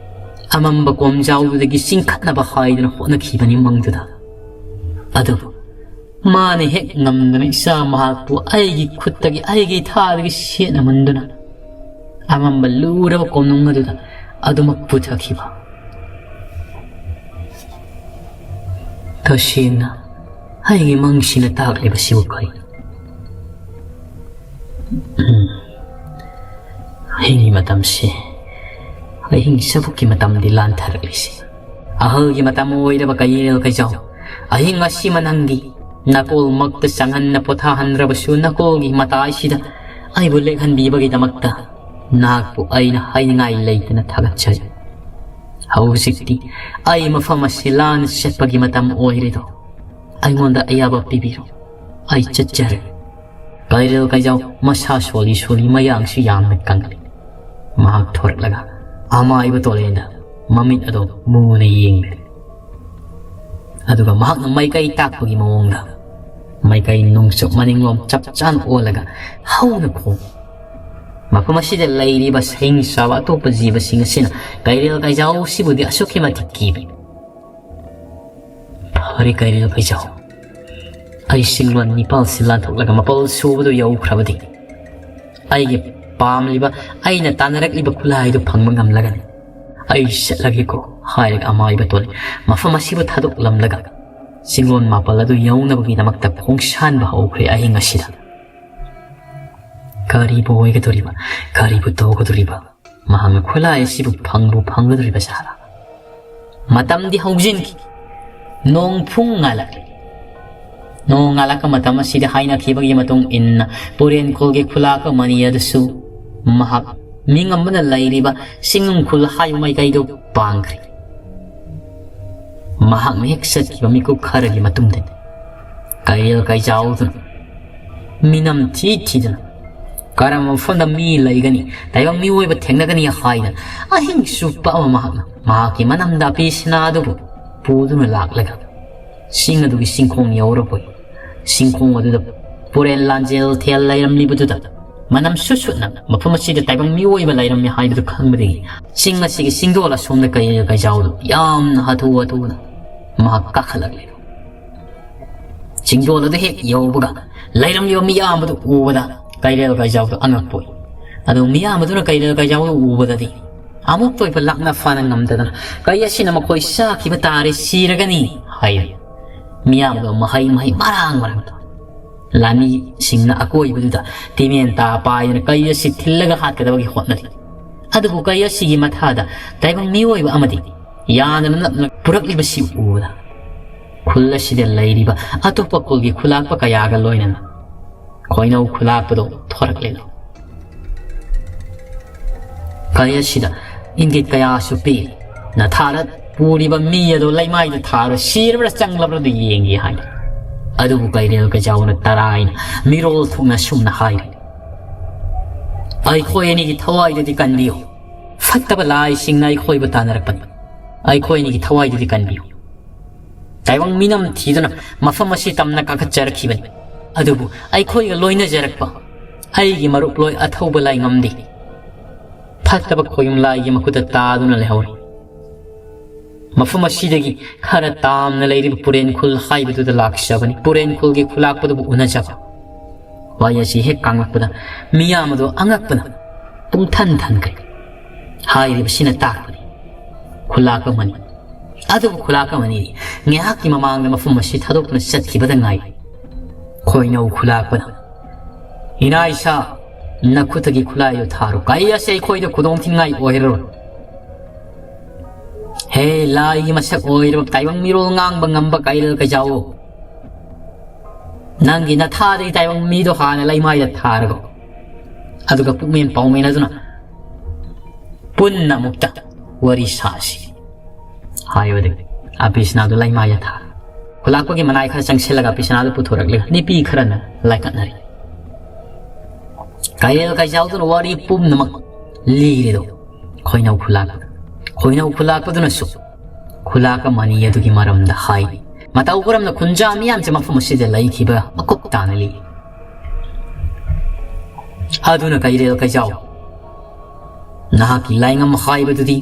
ꯑꯃꯝꯕ ꯀꯣꯝꯖꯥꯎꯗꯨꯗꯒꯤ ꯆꯤꯡꯈꯠꯅꯕ ꯍꯥꯏꯗꯨꯅ ꯍꯣꯠꯅꯈꯤꯕꯅꯤ ꯃꯪꯗꯨꯗ꯫ ꯑꯗꯨꯕꯨ ꯃꯥꯅ ꯍꯦꯛ ꯉꯝꯗꯅ ꯏꯆꯥ ꯃꯍꯥꯛꯄꯨ ꯑꯩꯒꯤ ꯈꯨꯠꯇꯒꯤ, ꯑꯩꯒꯤ ꯏꯊꯥꯗꯒꯤ ꯁꯦꯠꯅꯃꯟꯗꯨꯅ ꯑꯃꯝꯕ ꯂꯨꯔꯕ ꯀꯣꯅꯨꯡ ꯑꯗꯨꯗ ꯑꯗꯨꯃꯛ ꯄꯨꯊꯈꯤꯕ꯫ ꯇꯁꯦꯡꯅ ꯑꯩꯒꯤ ꯃꯪꯁꯤꯅ ꯇꯥꯛꯂꯤꯕꯁꯤꯕꯨ ꯀꯔꯤ? ꯎꯝ꯫ ꯑꯍꯤꯡꯒꯤ ꯃꯇꯝꯁꯤ, ꯑꯍꯤꯡ ꯆꯕꯨꯛꯀꯤ ꯃꯇꯝꯗꯤ ꯂꯥꯟꯊꯔꯛꯂꯤꯁꯤ꯫ ꯑꯍꯜꯒꯤ ꯃꯇꯝ ꯑꯣꯏꯔꯕ ꯀꯩꯔꯦꯜ ꯀꯩꯖꯥꯎ, ꯑꯍꯤꯡ ꯑꯁꯤꯃ ꯅꯪꯒꯤ ꯅꯥꯀꯣꯜꯃꯛꯇ ꯆꯪꯍꯟꯅ ꯄꯣꯊꯥꯍꯟꯗ꯭ꯔꯕꯁꯨ ꯅꯥꯀꯣꯜꯒꯤ ꯃꯇꯥꯏꯁꯤꯗ ꯑꯩꯕꯨ ꯂꯦꯛꯍꯟꯕꯤꯕꯒꯤꯗꯃꯛꯇ ꯅꯍꯥꯛꯄꯨ ꯑꯩꯅ ꯍꯥꯏꯅꯤꯡꯉꯥꯏ ꯂꯩꯇꯅ ꯊꯥꯒꯠꯆꯔꯤ꯫ ꯍꯧꯖꯤꯛꯇꯤ ꯑꯩ ꯃꯐꯝ ꯑꯁꯤ ꯂꯥꯟꯅ ꯆꯠꯄꯒꯤ ꯃꯇꯝ ꯑꯣꯏꯔꯦꯗꯣ꯫ ꯑꯩꯉꯣꯟꯗ ꯑꯌꯥꯕ ꯄꯤꯕꯤꯔꯣ꯫ ꯑꯩ ꯆꯠꯆꯔꯦ꯫ ꯀꯩꯔꯦꯜ ꯀꯩꯖꯥꯎ ꯃꯁꯥ ꯁꯣꯜꯂꯤ ꯁꯣꯜꯂꯤ, ꯃꯌꯥꯡꯁꯨ ꯌꯥꯝꯅ ꯀꯪꯂꯤ꯫ ꯃꯍꯥꯛ ꯊꯣꯔꯛꯂꯒ ꯑꯃꯥꯏꯕ ꯇꯣꯂꯦꯟꯗ ꯃꯃꯤꯠ ꯑꯗꯨ ꯃꯨꯅ ꯌꯦꯡꯂꯦ꯫ ꯑꯗꯨꯒ ꯃꯍꯥꯛꯅ ꯃꯥꯏꯀꯩ ꯇꯥꯛꯄꯒꯤ ꯃꯑꯣꯡꯗ ꯃꯥꯏꯀꯩ ꯅꯣꯡꯆꯨꯞ ꯃꯅꯤꯡꯂꯣꯝ ꯆꯞ ꯆꯥꯅ ꯑꯣꯜꯂꯒ ꯍꯧꯅ ꯈꯣꯡ꯫ ꯃꯐꯝ ꯑꯁꯤꯗ ꯂꯩꯔꯤꯕ ꯁꯍꯤꯡ ꯆꯥꯕ ꯑꯇꯣꯞꯄ ꯖꯤꯕꯁꯤꯡ ꯑꯁꯤꯅ ꯀꯩꯔꯦꯜ ꯀꯩꯖꯥꯎꯁꯤꯕꯨꯗꯤ ꯑꯁꯨꯛꯀꯤ ꯃꯇꯤꯛ ꯀꯤꯕꯤ꯫ ꯐꯔꯦ ꯀꯩꯔꯦꯜ ꯀꯩꯖꯥꯎ, ꯑꯩ ꯆꯤꯡꯂꯣꯟ ꯅꯤꯄꯥꯜꯁꯤ ꯂꯥꯟꯊꯣꯛꯂꯒ ꯃꯥꯄꯜ ꯁꯨꯕꯗꯨ ꯌꯧꯈ꯭ꯔꯕꯗꯤ ꯑꯩꯒꯤ ꯄꯥꯝꯂꯤꯕ, ꯑꯩꯅ ꯇꯥꯟꯅꯔꯛꯂꯤꯕ ꯈꯨꯠꯂꯥꯏꯗꯨ ꯐꯪꯕ ꯉꯝꯂꯒꯅꯤ꯫ ꯑꯩ ꯆꯠꯂꯒꯦꯀꯣ ꯍꯥꯏꯔꯒ ꯑꯃꯥꯏꯕ ꯇꯣꯟ ꯃꯐꯝ ꯑꯁꯤꯕꯨ ꯊꯥꯗꯣꯛꯂꯝꯂꯒ ꯆꯤꯡꯂꯣꯟ ꯃꯥꯄꯜ ꯑꯗꯨ ꯌꯧꯅꯕꯒꯤꯗꯃꯛꯇ ꯈꯣꯡꯁꯥꯟꯕ ꯍꯧꯈ꯭ꯔꯦ ꯑꯍꯤꯡ ꯑꯁꯤꯗ꯫ ꯀꯔꯤꯕꯨ ꯑꯣꯏꯒꯗꯧꯔꯤꯕ? ꯀꯔꯤꯕꯨ ꯇꯧꯒꯗꯧꯔꯤꯕ? ꯃꯍꯥꯛꯅ ꯈꯨꯠꯂꯥꯏ ꯑꯁꯤꯕꯨ ꯐꯪꯕꯨ ꯐꯪꯒꯗꯧꯔꯤꯕ ꯖꯥꯠꯂ? ꯃꯇꯝꯗꯤ ꯍꯧꯖꯤꯟꯈꯤ꯫ ꯅꯣꯡ ꯐꯨꯡ ꯉꯥꯜꯂꯛꯂꯤ꯫ ꯅꯣꯡꯉꯥꯜꯂꯛꯄ ꯃꯇꯝ ꯑꯁꯤꯗ ꯍꯥꯏꯅꯈꯤꯕꯒꯤ ꯃꯇꯨꯡ ꯏꯟꯅ ꯄꯨꯔꯦꯟ ꯈꯨꯜꯒꯤ ꯈꯨꯂꯥꯛꯄ ꯃꯅꯤ ꯑꯗꯨꯁꯨ ꯃꯍꯥꯛ ꯃꯤꯡ ꯑꯃꯅ ꯂꯩꯔꯤꯕ ꯆꯤꯡꯅꯨꯡ ꯈꯨꯜ ꯍꯥꯏꯕ ꯃꯥꯏꯀꯩꯗꯨ ꯄꯥꯡꯈ꯭ꯔꯦ꯫ ꯃꯍꯥꯛꯅ ꯍꯦꯛ ꯆꯠꯈꯤꯕ ꯃꯤꯀꯨꯞ ꯈꯔꯒꯤ ꯃꯇꯨꯡꯗ ꯀꯩꯔꯦꯜ ꯀꯩꯖꯥꯎꯗꯨꯅ ꯃꯤꯅꯝ ꯊꯤ ꯊꯤꯗꯨꯅ ꯀꯔꯝꯕ ꯃꯐꯝꯗ ꯃꯤ ꯂꯩꯒꯅꯤ, ꯇꯥꯏꯕꯪ ꯃꯤꯑꯣꯏꯕ ꯊꯦꯡꯅꯒꯅꯤ ꯍꯥꯏꯅ ꯑꯍꯤꯡ ꯆꯨꯞꯄ ꯑꯃ ꯃꯍꯥꯛꯅ ꯃꯍꯥꯛꯀꯤ ꯃꯅꯝꯗ ꯑꯄꯤ ꯁꯅꯥ ꯑꯗꯨꯕꯨ ꯄꯨꯗꯨꯅ ꯂꯥꯛꯂꯒ ꯆꯤꯡ ꯑꯗꯨꯒꯤ ꯆꯤꯡꯈꯣꯡ ꯌꯧꯔꯕꯣꯏ꯫ ꯆꯤꯡꯈꯣꯡ ꯑꯗꯨꯗ ꯄꯨꯔꯦꯜ ꯂꯥꯟꯖꯦꯜ ꯊꯦꯜ ꯂꯩꯔꯝꯂꯤꯕꯗꯨꯗ ꯃꯅꯝ ꯁꯨꯠ ꯁꯨꯠꯅ ꯃꯐꯝ ꯑꯁꯤꯗ ꯇꯥꯏꯕꯪ ꯃꯤꯑꯣꯏꯕ ꯂꯩꯔꯝꯃꯤ ꯍꯥꯏꯕꯗꯨ ꯈꯪꯕꯗꯒꯤ ꯆꯤꯡ ꯑꯁꯤꯒꯤ ꯆꯤꯡꯗꯣꯜ ꯑꯁꯣꯝꯗ ꯀꯩꯔꯦꯜ ꯀꯩꯖꯥꯎꯗꯨ ꯌꯥꯝꯅ ꯍꯥꯊꯨ ꯍꯥꯊꯨꯅ ꯃꯍꯥꯛ ꯀꯥꯈꯠꯂꯛꯂꯦ꯫ ꯆꯤꯡꯗꯣꯜ ꯑꯗꯨ ꯍꯦꯛ ꯌꯧꯕꯒ ꯂꯩꯔꯝꯂꯤꯕ ꯃꯤꯌꯥꯝ ꯑꯗꯨ ꯎꯕꯗ ꯀꯩꯔꯦꯜ ꯀꯩꯖꯥꯎꯗꯨ ꯑꯉꯛꯄ ꯑꯣꯏ꯫ ꯑꯗꯨ ꯃꯤꯌꯥꯝ ꯑꯗꯨꯅ ꯀꯩꯔꯦꯜ ꯀꯩꯖꯥꯎꯗꯨ ꯎꯕꯗꯗꯤ ꯑꯃꯨꯛꯇ ꯑꯣꯏꯕ ꯂꯥꯛꯅ ꯐꯥꯅ ꯉꯝꯗꯗꯅ, "ꯀꯩ ꯑꯁꯤꯅ ꯃꯈꯣꯏ ꯆꯥꯈꯤꯕ ꯇꯥꯔꯦ, ꯁꯤꯔꯒꯅꯤ" ꯍꯥꯏꯔꯤ꯫ ꯃꯤꯌꯥꯝꯗꯣ ꯃꯍꯩ ꯃꯍꯩ ꯃꯔꯥꯡ ꯃꯔꯥꯡ ꯇꯧꯏ꯫ ꯂꯥꯟꯃꯤꯁꯤꯡꯅ ꯑꯀꯣꯏꯕꯗꯨꯗ ꯇꯤꯃꯦꯟ ꯇꯥ ꯄꯥꯏꯗꯨꯅ ꯀꯩ ꯑꯁꯤ ꯊꯤꯜꯂꯒ ꯍꯥꯠꯀꯗꯕꯒꯤ ꯍꯣꯠꯅꯔꯤ꯫ ꯑꯗꯨꯕꯨ ꯀꯩ ꯑꯁꯤꯒꯤ ꯃꯊꯥꯗ ꯇꯥꯏꯕꯪ ꯃꯤꯑꯣꯏꯕ ꯑꯃꯗꯤ ꯌꯥꯗꯅ ꯅꯞꯅ ꯄꯨꯔꯛꯂꯤꯕꯁꯤ ꯎꯕꯗ ꯈꯨꯜ ꯑꯁꯤꯗ ꯂꯩꯔꯤꯕ ꯑꯇꯣꯞꯄ ꯈꯨꯜꯒꯤ ꯈꯨꯂꯥꯛꯄ ꯀꯌꯥꯒ ꯂꯣꯏꯅꯅ ꯈꯣꯏꯅꯧ ꯈꯨꯂꯥꯛꯄꯗꯣ ꯊꯣꯔꯛꯂꯦ꯫ ꯀꯩ ꯑꯁꯤꯗ ꯏꯪꯒꯤꯠ ꯀꯌꯥꯁꯨ ꯄꯤ꯫ ꯅꯊꯥꯔ ꯄꯨꯔꯤꯕ ꯃꯤ ꯑꯗꯨ ꯂꯩꯃꯥꯏꯗ ꯊꯥꯔꯣ, ꯁꯤꯔꯕ꯭ꯔꯥ ꯆꯪꯂꯕ꯭ꯔꯥ ꯑꯗꯨ ꯌꯦꯡꯒꯦ ꯍꯥꯏꯅ꯫ ꯑꯗꯨꯕꯨ ꯀꯩꯔꯦꯜ ꯀꯩꯖꯥꯎꯅ ꯇꯔꯥꯏꯅ ꯃꯤꯔꯣꯜ ꯊꯨꯡꯅ ꯁꯨꯝꯅ ꯍꯥꯏꯔꯤ, "ꯑꯩꯈꯣꯏ ꯑꯅꯤꯒꯤ ꯊꯋꯥꯏꯗꯗꯤ ꯀꯟꯕꯤꯌꯨ꯫ ꯐꯠꯇꯕ ꯂꯥꯏꯁꯤꯡꯅ ꯑꯩꯈꯣꯏꯕꯨ ꯇꯥꯟꯅꯔꯛꯄꯅꯤ꯫ ꯑꯩꯈꯣꯏ ꯑꯅꯤꯒꯤ ꯊꯋꯥꯏꯗꯗꯤ ꯀꯟꯕꯤꯌꯨ꯫ ꯇꯥꯏꯕꯪ ꯃꯤꯅꯝ ꯊꯤꯗꯨꯅ ꯃꯐꯝ ꯑꯁꯤ ꯇꯝꯅ ꯀꯥꯈꯠꯆꯔꯛꯈꯤꯕꯅꯤ꯫ ꯑꯗꯨꯕꯨ ꯑꯩꯈꯣꯏꯒ ꯂꯣꯏꯅꯖꯔꯛꯄ ꯑꯩꯒꯤ ꯃꯔꯨꯞꯂꯣꯏ ꯑꯊꯧꯕ ꯂꯥꯏꯉꯝꯗꯤ ꯐꯠꯇꯕ ꯈꯣꯌꯨꯝ ꯂꯥꯏꯒꯤ ꯃꯈꯨꯠꯇ ꯇꯥꯗꯨꯅ ꯂꯩꯍꯧꯔꯤ꯫ ꯃꯐꯝ ꯑꯁꯤꯗꯒꯤ ꯈꯔ ꯇꯥꯝꯅ ꯂꯩꯔꯤꯕ ꯄꯨꯔꯦꯟ ꯈꯨꯜ ꯍꯥꯏꯕꯗꯨꯗ ꯂꯥꯛꯆꯕꯅꯤ꯫ ꯄꯨꯔꯦꯟ ꯈꯨꯜꯒꯤ ꯈꯨꯂꯥꯛꯄꯗꯨꯕꯨ ꯎꯅꯖꯕ"꯫ ꯋꯥꯍꯩ ꯑꯁꯤ ꯍꯦꯛ ꯀꯥꯡꯂꯛꯄꯗ ꯃꯤꯌꯥꯝ ꯑꯗꯨ ꯑꯉꯛꯄꯅ ꯄꯨꯡꯊꯟ ꯊꯟꯈ꯭ꯔꯦ꯫ ꯍꯥꯏꯔꯤꯕꯁꯤꯅ ꯇꯥꯛꯄꯗꯤ ꯈꯨꯂꯥꯛꯄ ꯑꯃꯅꯤ꯫ ꯑꯗꯨꯕꯨ ꯈꯨꯂꯥꯛꯄ ꯑꯃꯅꯤ ꯉꯥꯏꯍꯥꯛꯀꯤ ꯃꯃꯥꯡꯗ ꯃꯐꯝ ꯑꯁꯤ ꯊꯥꯗꯣꯛꯇꯨꯅ ꯆꯠꯈꯤꯕꯗ ꯉꯥꯏꯔꯤ꯫ ꯈꯣꯏꯅꯧ ꯈꯨꯂꯥꯛꯄꯅ, "ꯏꯅꯥ ꯏꯁꯥ, ꯅꯈꯨꯠꯇꯒꯤ ꯈꯨꯠꯂꯥꯏꯗꯨ ꯊꯥꯔꯨ꯫ ꯀꯩ ꯑꯁꯤ ꯑꯩꯈꯣꯏꯗ ꯈꯨꯗꯣꯡꯊꯤꯅꯤꯡꯉꯥꯏ ꯑꯣꯏꯍꯜꯂꯔꯣꯏ꯫ ꯍꯦ ꯂꯥꯏꯒꯤ ꯃꯁꯛ ꯑꯣꯏꯔꯕ ꯇꯥꯏꯕꯪ ꯃꯤꯔꯣꯜ ꯉꯥꯡꯕ ꯉꯝꯕ ꯀꯩꯔꯦꯜ ꯀꯩꯖꯥꯎꯑꯣ, ꯅꯪꯒꯤ ꯅꯊꯥꯗꯒꯤ ꯇꯥꯏꯕꯪ ꯃꯤꯗꯣ ꯍꯥꯟꯅ ꯂꯩꯃꯥꯏꯗ ꯊꯥꯔꯒꯣ꯫ ꯑꯗꯨꯒ ꯄꯨꯛꯃꯦꯟ ꯄꯥꯎꯃꯦꯟ ꯑꯗꯨꯅ ꯄꯨꯟꯅ ꯑꯃꯨꯛꯇ ꯋꯥꯔꯤ ꯁꯥꯁꯤ ꯍꯥꯏꯕꯗꯒꯤ ꯑꯕꯤꯁꯅꯥꯗꯨ ꯂꯩꯃꯥꯏꯗ ꯊꯥꯔꯦ꯫ ꯈꯨꯂꯥꯛꯄꯒꯤ ꯃꯅꯥꯏ ꯈꯔ ꯆꯪꯁꯤꯜꯂꯒ ꯑꯕꯤꯁꯅꯥꯗꯨ ꯄꯨꯊꯣꯔꯛꯂꯒ ꯅꯨꯄꯤ ꯈꯔꯅ ꯂꯥꯏꯀꯠꯅꯔꯤ꯫ ꯀꯩꯔꯦꯜ ꯀꯩꯖꯥꯎꯗꯨꯅ ꯋꯥꯔꯤ ꯄꯨꯝꯅꯃꯛ ꯂꯤꯔꯦꯗꯣ ꯈꯣꯏꯅꯧ ꯈꯨꯂꯥꯛꯄꯗ꯫ ꯈꯣꯏꯅꯧ ꯈꯨꯂꯥꯛꯄꯗꯨꯅꯁꯨ ꯈꯨꯂꯥꯛꯄ ꯃꯅꯤ ꯑꯗꯨꯒꯤ ꯃꯔꯝꯗ ꯍꯥꯏꯔꯤ꯫ ꯃꯇꯧ ꯀꯔꯝꯅ ꯈꯨꯟꯖꯥ ꯃꯤꯌꯥꯝꯁꯦ ꯃꯐꯝ ꯑꯁꯤꯗ ꯂꯩꯈꯤꯕ ꯑꯀꯨꯞ ꯇꯥꯅ ꯂꯤꯔꯤ꯫ ꯑꯗꯨꯅ ꯀꯩꯔꯦꯜ ꯀꯩꯖꯥꯎ, ꯅꯍꯥꯛꯀꯤ ꯂꯥꯏꯉꯝ ꯍꯥꯏꯕꯗꯨꯗꯤ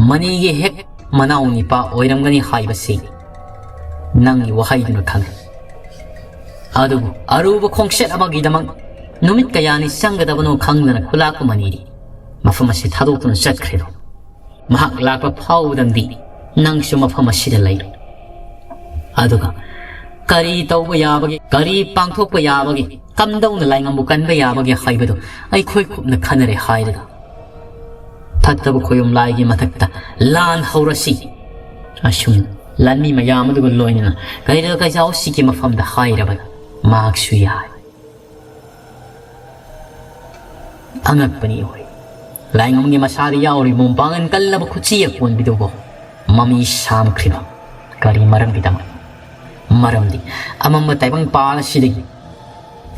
ꯃꯅꯤꯒꯤ ꯍꯦꯛ ꯃꯅꯥꯎ ꯅꯤꯄꯥ ꯑꯣꯏꯔꯝꯒꯅꯤ ꯍꯥꯏꯕꯁꯤ ꯅꯪꯒꯤ ꯋꯥꯍꯩꯗꯨꯅ ꯈꯪꯉꯤ꯫ ꯑꯗꯨꯕꯨ ꯑꯔꯨꯕ ꯈꯣꯡꯆꯠ ꯑꯃꯒꯤꯗꯃꯛ ꯅꯨꯃꯤꯠ ꯀꯌꯥꯅꯤ ꯆꯪꯒꯗꯕꯅꯣ ꯈꯪꯗꯅ ꯈꯨꯂꯥꯛꯄ ꯃꯅꯤꯗꯤ ꯃꯐꯝ ꯑꯁꯤ ꯊꯥꯗꯣꯛꯇꯨꯅ ꯆꯠꯈ꯭ꯔꯦꯗꯣ꯫ ꯃꯍꯥꯛ ꯂꯥꯛꯄ ꯐꯥꯎꯕꯗꯪꯗꯤ ꯅꯪꯁꯨ ꯃꯐꯝ ꯑꯁꯤꯗ ꯂꯩꯔꯣ꯫ ꯑꯗꯨꯒ ꯀꯔꯤ ꯇꯧꯕ ꯌꯥꯕꯒꯦ, ꯀꯔꯤ ꯄꯥꯡꯊꯣꯛꯄ ꯌꯥꯕꯒꯦ, ꯀꯝꯗꯧꯅ ꯂꯥꯏꯉꯝꯕꯨ ꯀꯟꯕ ꯌꯥꯕꯒꯦ ꯍꯥꯏꯕꯗꯨ ꯑꯩꯈꯣꯏ ꯀꯨꯞꯅ ꯈꯟꯅꯔꯦ ꯍꯥꯏꯔꯒ ꯐꯠꯇꯕ ꯈꯣꯌꯨꯝ ꯂꯥꯏꯒꯤ ꯃꯊꯛꯇ ꯂꯥꯟ ꯍꯧꯔꯁꯤ꯫ ꯑꯁꯨꯝ ꯂꯥꯟꯃꯤ ꯃꯌꯥꯝ ꯑꯗꯨꯒ ꯂꯣꯏꯅꯅ ꯀꯩꯔꯦꯜ ꯀꯩꯖꯥꯎꯁꯤꯒꯤ ꯃꯐꯝꯗ ꯍꯥꯏꯔꯕꯗ ꯃꯍꯥꯛꯁꯨ ꯌꯥꯏ꯫ ꯑꯉꯛꯄꯅꯤ ꯑꯣꯏ꯫ ꯂꯥꯏꯉꯝꯒꯤ ꯃꯁꯥꯗ ꯌꯥꯎꯔꯤꯕ ꯃꯄꯥꯡꯒꯜ ꯀꯜꯂꯕ ꯈꯨꯠꯆꯤ ꯑꯀꯣꯟꯕꯤꯗꯨꯕꯨ ꯃꯃꯤ ꯁꯥꯝꯈ꯭ꯔꯤꯕ ꯀꯔꯤ ꯃꯔꯝꯒꯤꯗꯃꯛ? ꯃꯔꯝꯗꯤ ꯑꯃꯝꯕ ꯇꯥꯏꯕꯪ ꯄꯥꯜ ꯑꯁꯤꯗꯒꯤ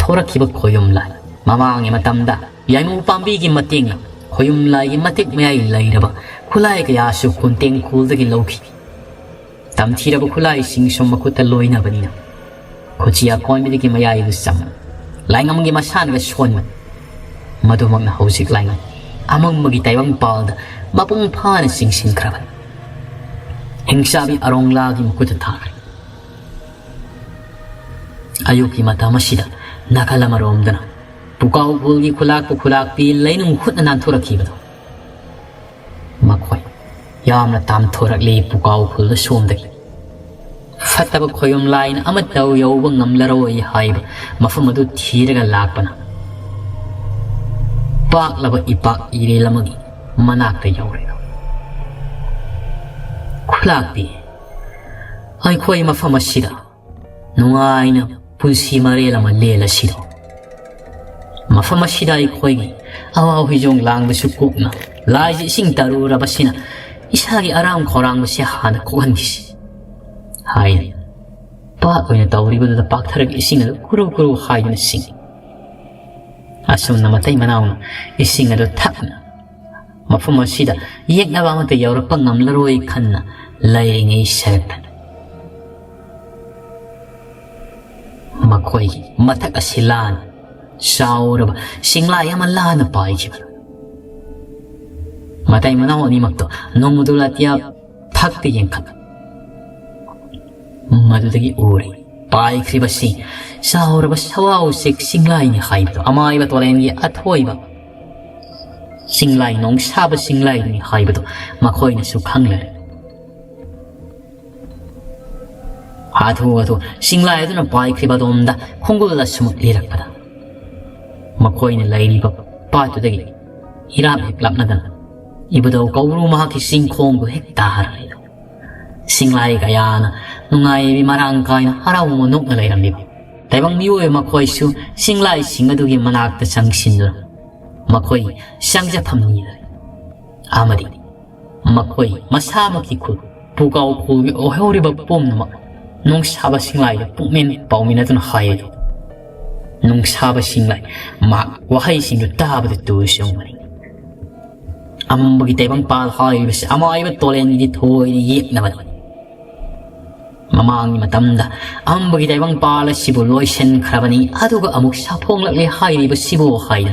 ꯊꯣꯔꯛꯈꯤꯕ ꯈꯣꯌꯨꯝ ꯂꯥꯏ꯫ ꯃꯃꯥꯡꯒꯤ ꯃꯇꯝꯗ ꯌꯥꯏꯃꯨ ꯄꯥꯝꯕꯤꯒꯤ ꯃꯇꯦꯡꯅ ꯈꯣꯌꯨꯝ ꯂꯥꯏꯒꯤ ꯃꯇꯤꯛ ꯃꯌꯥꯏ ꯂꯩꯔꯕ ꯈꯨꯠꯂꯥꯏ ꯀꯌꯥꯁꯨ ꯈꯨꯟꯇꯦꯡ ꯈꯨꯜꯗꯒꯤ ꯂꯧꯈꯤ꯫ ꯇꯝꯊꯤꯔꯕ ꯈꯨꯠꯂꯥꯏꯁꯤꯡꯁꯨ ꯃꯈꯨꯠꯇ ꯂꯣꯏꯅꯕꯅꯤꯅ ꯈꯨꯠꯆꯤ ꯑꯀꯣꯟꯕꯤꯗꯒꯤ ꯃꯌꯥꯏꯗꯨ ꯆꯝ, ꯂꯥꯏꯉꯝꯒꯤ ꯃꯁꯥꯅꯒ ꯁꯣꯟꯕꯅꯤ꯫ ꯃꯗꯨꯃꯛꯅ ꯍꯧꯖꯤꯛ ꯂꯥꯏꯉꯝ ꯑꯃꯝꯕꯒꯤ ꯇꯥꯏꯕꯪ ꯄꯥꯜꯗ ꯃꯄꯨꯡ ꯐꯥꯅ ꯆꯤꯡꯁꯤꯟꯈ꯭ꯔꯕꯅꯤ꯫ ꯍꯤꯡꯆꯥꯕꯤ ꯑꯔꯣꯡꯂꯥꯒꯤ ꯃꯈꯨꯠꯇ ꯊꯥꯈ꯭ꯔꯦ꯫ ꯑꯌꯨꯛꯀꯤ ꯃꯇꯝ ꯑꯁꯤꯗ ꯅꯥꯀꯜ ꯑꯃꯔꯣꯝꯗꯅ ꯄꯨꯀꯥꯎ ꯈꯨꯜꯒꯤ ꯈꯨꯂꯥꯛꯄ ꯈꯨꯂꯥꯛꯄꯤ ꯂꯩꯅꯨꯡ ꯈꯨꯠꯅ ꯅꯥꯟꯊꯣꯔꯛꯈꯤꯕꯗꯣ ꯃꯈꯣꯏ ꯌꯥꯝꯅ ꯇꯥꯝꯊꯣꯔꯛꯂꯤ꯫ ꯄꯨꯀꯥꯎ ꯈꯨꯜꯗ ꯁꯣꯝꯗꯒꯤ ꯐꯠꯇꯕ ꯈꯣꯌꯨꯝ ꯂꯥꯏꯅ ꯑꯃꯠꯇ ꯌꯧꯕ ꯉꯝꯂꯔꯣꯏ ꯍꯥꯏꯕ ꯃꯐꯝ ꯑꯗꯨ ꯊꯤꯔꯒ ꯂꯥꯛꯄꯅ ꯄꯥꯛꯂꯕ ꯏꯄꯥꯛ ꯏꯔꯦꯜ ꯑꯃꯒꯤ ꯃꯅꯥꯛꯇ ꯌꯧꯔꯦ꯫ ꯈꯨꯂꯥꯛꯄꯤ, ꯑꯩꯈꯣꯏ ꯃꯐꯝ ꯑꯁꯤꯗ ꯅꯨꯡꯉꯥꯏꯅ ꯄꯨꯟꯁꯤ ꯃꯔꯦꯜ ꯑꯃ ꯂꯦꯜꯂꯁꯤꯔꯣ? ꯃꯐꯝ ꯑꯁꯤꯗ ꯑꯩꯈꯣꯏꯒꯤ ꯑꯋꯥ ꯍꯨꯏꯖꯣꯡ ꯂꯥꯡꯕꯁꯨ ꯀꯣꯛꯅ, ꯂꯥꯏꯁꯦ ꯏꯁꯤꯡ ꯇꯔꯨꯔꯕꯁꯤꯅ ꯏꯁꯥꯒꯤ ꯑꯔꯥꯝ ꯈꯧꯔꯥꯡꯕꯁꯦ ꯍꯥꯟꯅ ꯀꯣꯛꯍꯟꯈꯤꯁꯤ ꯍꯥꯏꯅ ꯄꯥꯠ ꯑꯣꯏꯅ ꯇꯧꯔꯤꯕꯗꯨꯗ ꯄꯥꯛꯊꯔꯒ ꯏꯁꯤꯡ ꯑꯗꯨ ꯀꯨꯔꯨ ꯀꯨꯔꯨ ꯍꯥꯏꯗꯨꯅ ꯁꯤꯡꯏ꯫ ꯑꯁꯨꯝꯅ ꯃꯇꯩ ꯃꯅꯥꯎꯅ ꯏꯁꯤꯡ ꯑꯗꯨ ꯊꯛꯅ ꯃꯐꯝ ꯑꯁꯤꯗ ꯌꯦꯛꯅꯕ ꯑꯃꯠꯇ ꯌꯧꯔꯛꯄ ꯉꯝꯂꯔꯣꯏ ꯈꯟꯅ ꯂꯩꯔꯤꯉꯩ ꯁꯔꯛꯇ ꯃꯈꯣꯏꯒꯤ ꯃꯊꯛ ꯑꯁꯤ ꯂꯥꯟ ꯆꯥꯎꯔꯕ ꯁꯤꯡꯂꯥꯏ ꯑꯃ ꯂꯥꯟꯅ ꯄꯥꯏꯈꯤꯕ꯫ ꯃꯇꯩ ꯃꯅꯥꯎ ꯑꯅꯤꯃꯛꯇꯣ ꯅꯣꯡꯃꯗꯨ ꯑꯇꯤꯌꯥ ꯊꯛꯇ ꯌꯦꯡꯈꯠ ꯃꯗꯨꯗꯒꯤ ꯎꯔꯦ꯫ ꯄꯥꯏꯈ꯭ꯔꯤꯕꯁꯤ ꯆꯥꯎꯔꯕ ꯁꯋꯥ ꯎꯆꯦꯛ ꯆꯤꯡꯂꯥꯏꯅꯤ ꯍꯥꯏꯕꯗꯣ, ꯑꯃꯥꯏꯕ ꯇꯣꯂꯦꯟꯒꯤ ꯑꯊꯣꯏꯕ ꯆꯤꯡꯂꯥꯏ, ꯅꯣꯡꯁꯥꯕ ꯆꯤꯡꯂꯥꯏꯅꯤ ꯍꯥꯏꯕꯗꯣ ꯃꯈꯣꯏꯅꯁꯨ ꯈꯪꯂꯔꯦ꯫ ꯍꯥꯊꯨ ꯍꯥꯊꯨ ꯆꯤꯡꯂꯥꯏ ꯑꯗꯨꯅ ꯄꯥꯏꯈ꯭ꯔꯤꯕ ꯑꯗꯣꯝꯗ ꯈꯣꯡꯒꯨꯜ ꯑꯁꯨꯃꯛ ꯂꯤꯔꯛꯄꯗ, ꯃꯈꯣꯏꯅ ꯂꯩꯔꯤꯕ ꯄꯥꯠꯇꯨꯗꯒꯤ ꯏꯔꯥꯞ ꯍꯦꯛ ꯂꯥꯞꯅꯗꯅ ꯏꯕꯨꯙꯧ ꯀꯧꯕ꯭ꯔꯨ ꯃꯍꯥꯛꯀꯤ ꯆꯤꯡꯈꯣꯡꯗꯨ ꯍꯦꯛ ꯇꯥꯔ ꯂꯩꯔꯝꯃꯤ꯫ ꯆꯤꯡꯂꯥꯏ ꯀꯌꯥꯅ ꯅꯨꯡꯉꯥꯏꯕꯤ ꯃꯔꯥꯡ ꯀꯥꯏꯅ ꯍꯔꯥꯎ ꯃꯅꯣꯛꯅ ꯂꯩꯔꯝꯂꯤꯕ ꯇꯥꯏꯕꯪ ꯃꯤꯑꯣꯏ ꯃꯈꯣꯏꯁꯨ ꯆꯤꯡꯂꯥꯏꯁꯤꯡ ꯑꯗꯨꯒꯤ ꯃꯅꯥꯛꯇ ꯆꯪꯁꯤꯟꯗꯨꯅ ꯃꯈꯣꯏ ꯆꯪꯖꯐꯝ ꯅꯤꯗꯨꯅ ꯑꯃꯗꯤ ꯃꯈꯣꯏ ꯃꯁꯥꯃꯛꯀꯤ ꯈꯨꯜ ꯄꯨꯀꯥꯎ ꯈꯨꯜꯒꯤ ꯑꯣꯏꯍꯧꯔꯤꯕ ꯄꯨꯝꯅꯃꯛ ꯅꯣꯡꯁꯥꯕ ꯆꯤꯡꯂꯥꯏꯗ ꯄꯨꯛꯃꯦꯟ ꯄꯥꯎꯃꯤꯟꯅꯗꯨꯅ ꯍꯥꯏꯔꯤ꯫ ꯅꯣꯡꯁꯥꯕ ꯆꯤꯡꯂꯥꯏ ꯃꯍꯥꯛ ꯋꯥꯍꯩꯁꯤꯡꯗꯨ ꯇꯥꯕꯗ ꯇꯨ ꯆꯣꯡꯕꯅꯤ꯫ ꯑꯃꯝꯕꯒꯤ ꯇꯥꯏꯕꯪꯄꯥꯜ ꯍꯥꯏꯔꯤꯕꯁꯤ ꯑꯃꯥꯏꯕ ꯇꯣꯂꯦꯟꯒꯤ ꯊꯣꯏꯅ ꯌꯦꯛꯅꯕꯅꯤ꯫ ꯃꯃꯥꯡꯒꯤ ꯃꯇꯝꯗ ꯑꯃꯝꯕꯒꯤ ꯇꯥꯏꯕꯪꯄꯥꯜ ꯑꯁꯤꯕꯨ ꯂꯣꯏꯁꯤꯟꯈ꯭ꯔꯕꯅꯤ, ꯑꯗꯨꯒ ꯑꯃꯨꯛ ꯁꯥꯐꯣꯡꯂꯛꯂꯦ ꯍꯥꯏꯔꯤꯕꯁꯤꯕꯨ ꯍꯥꯏꯅ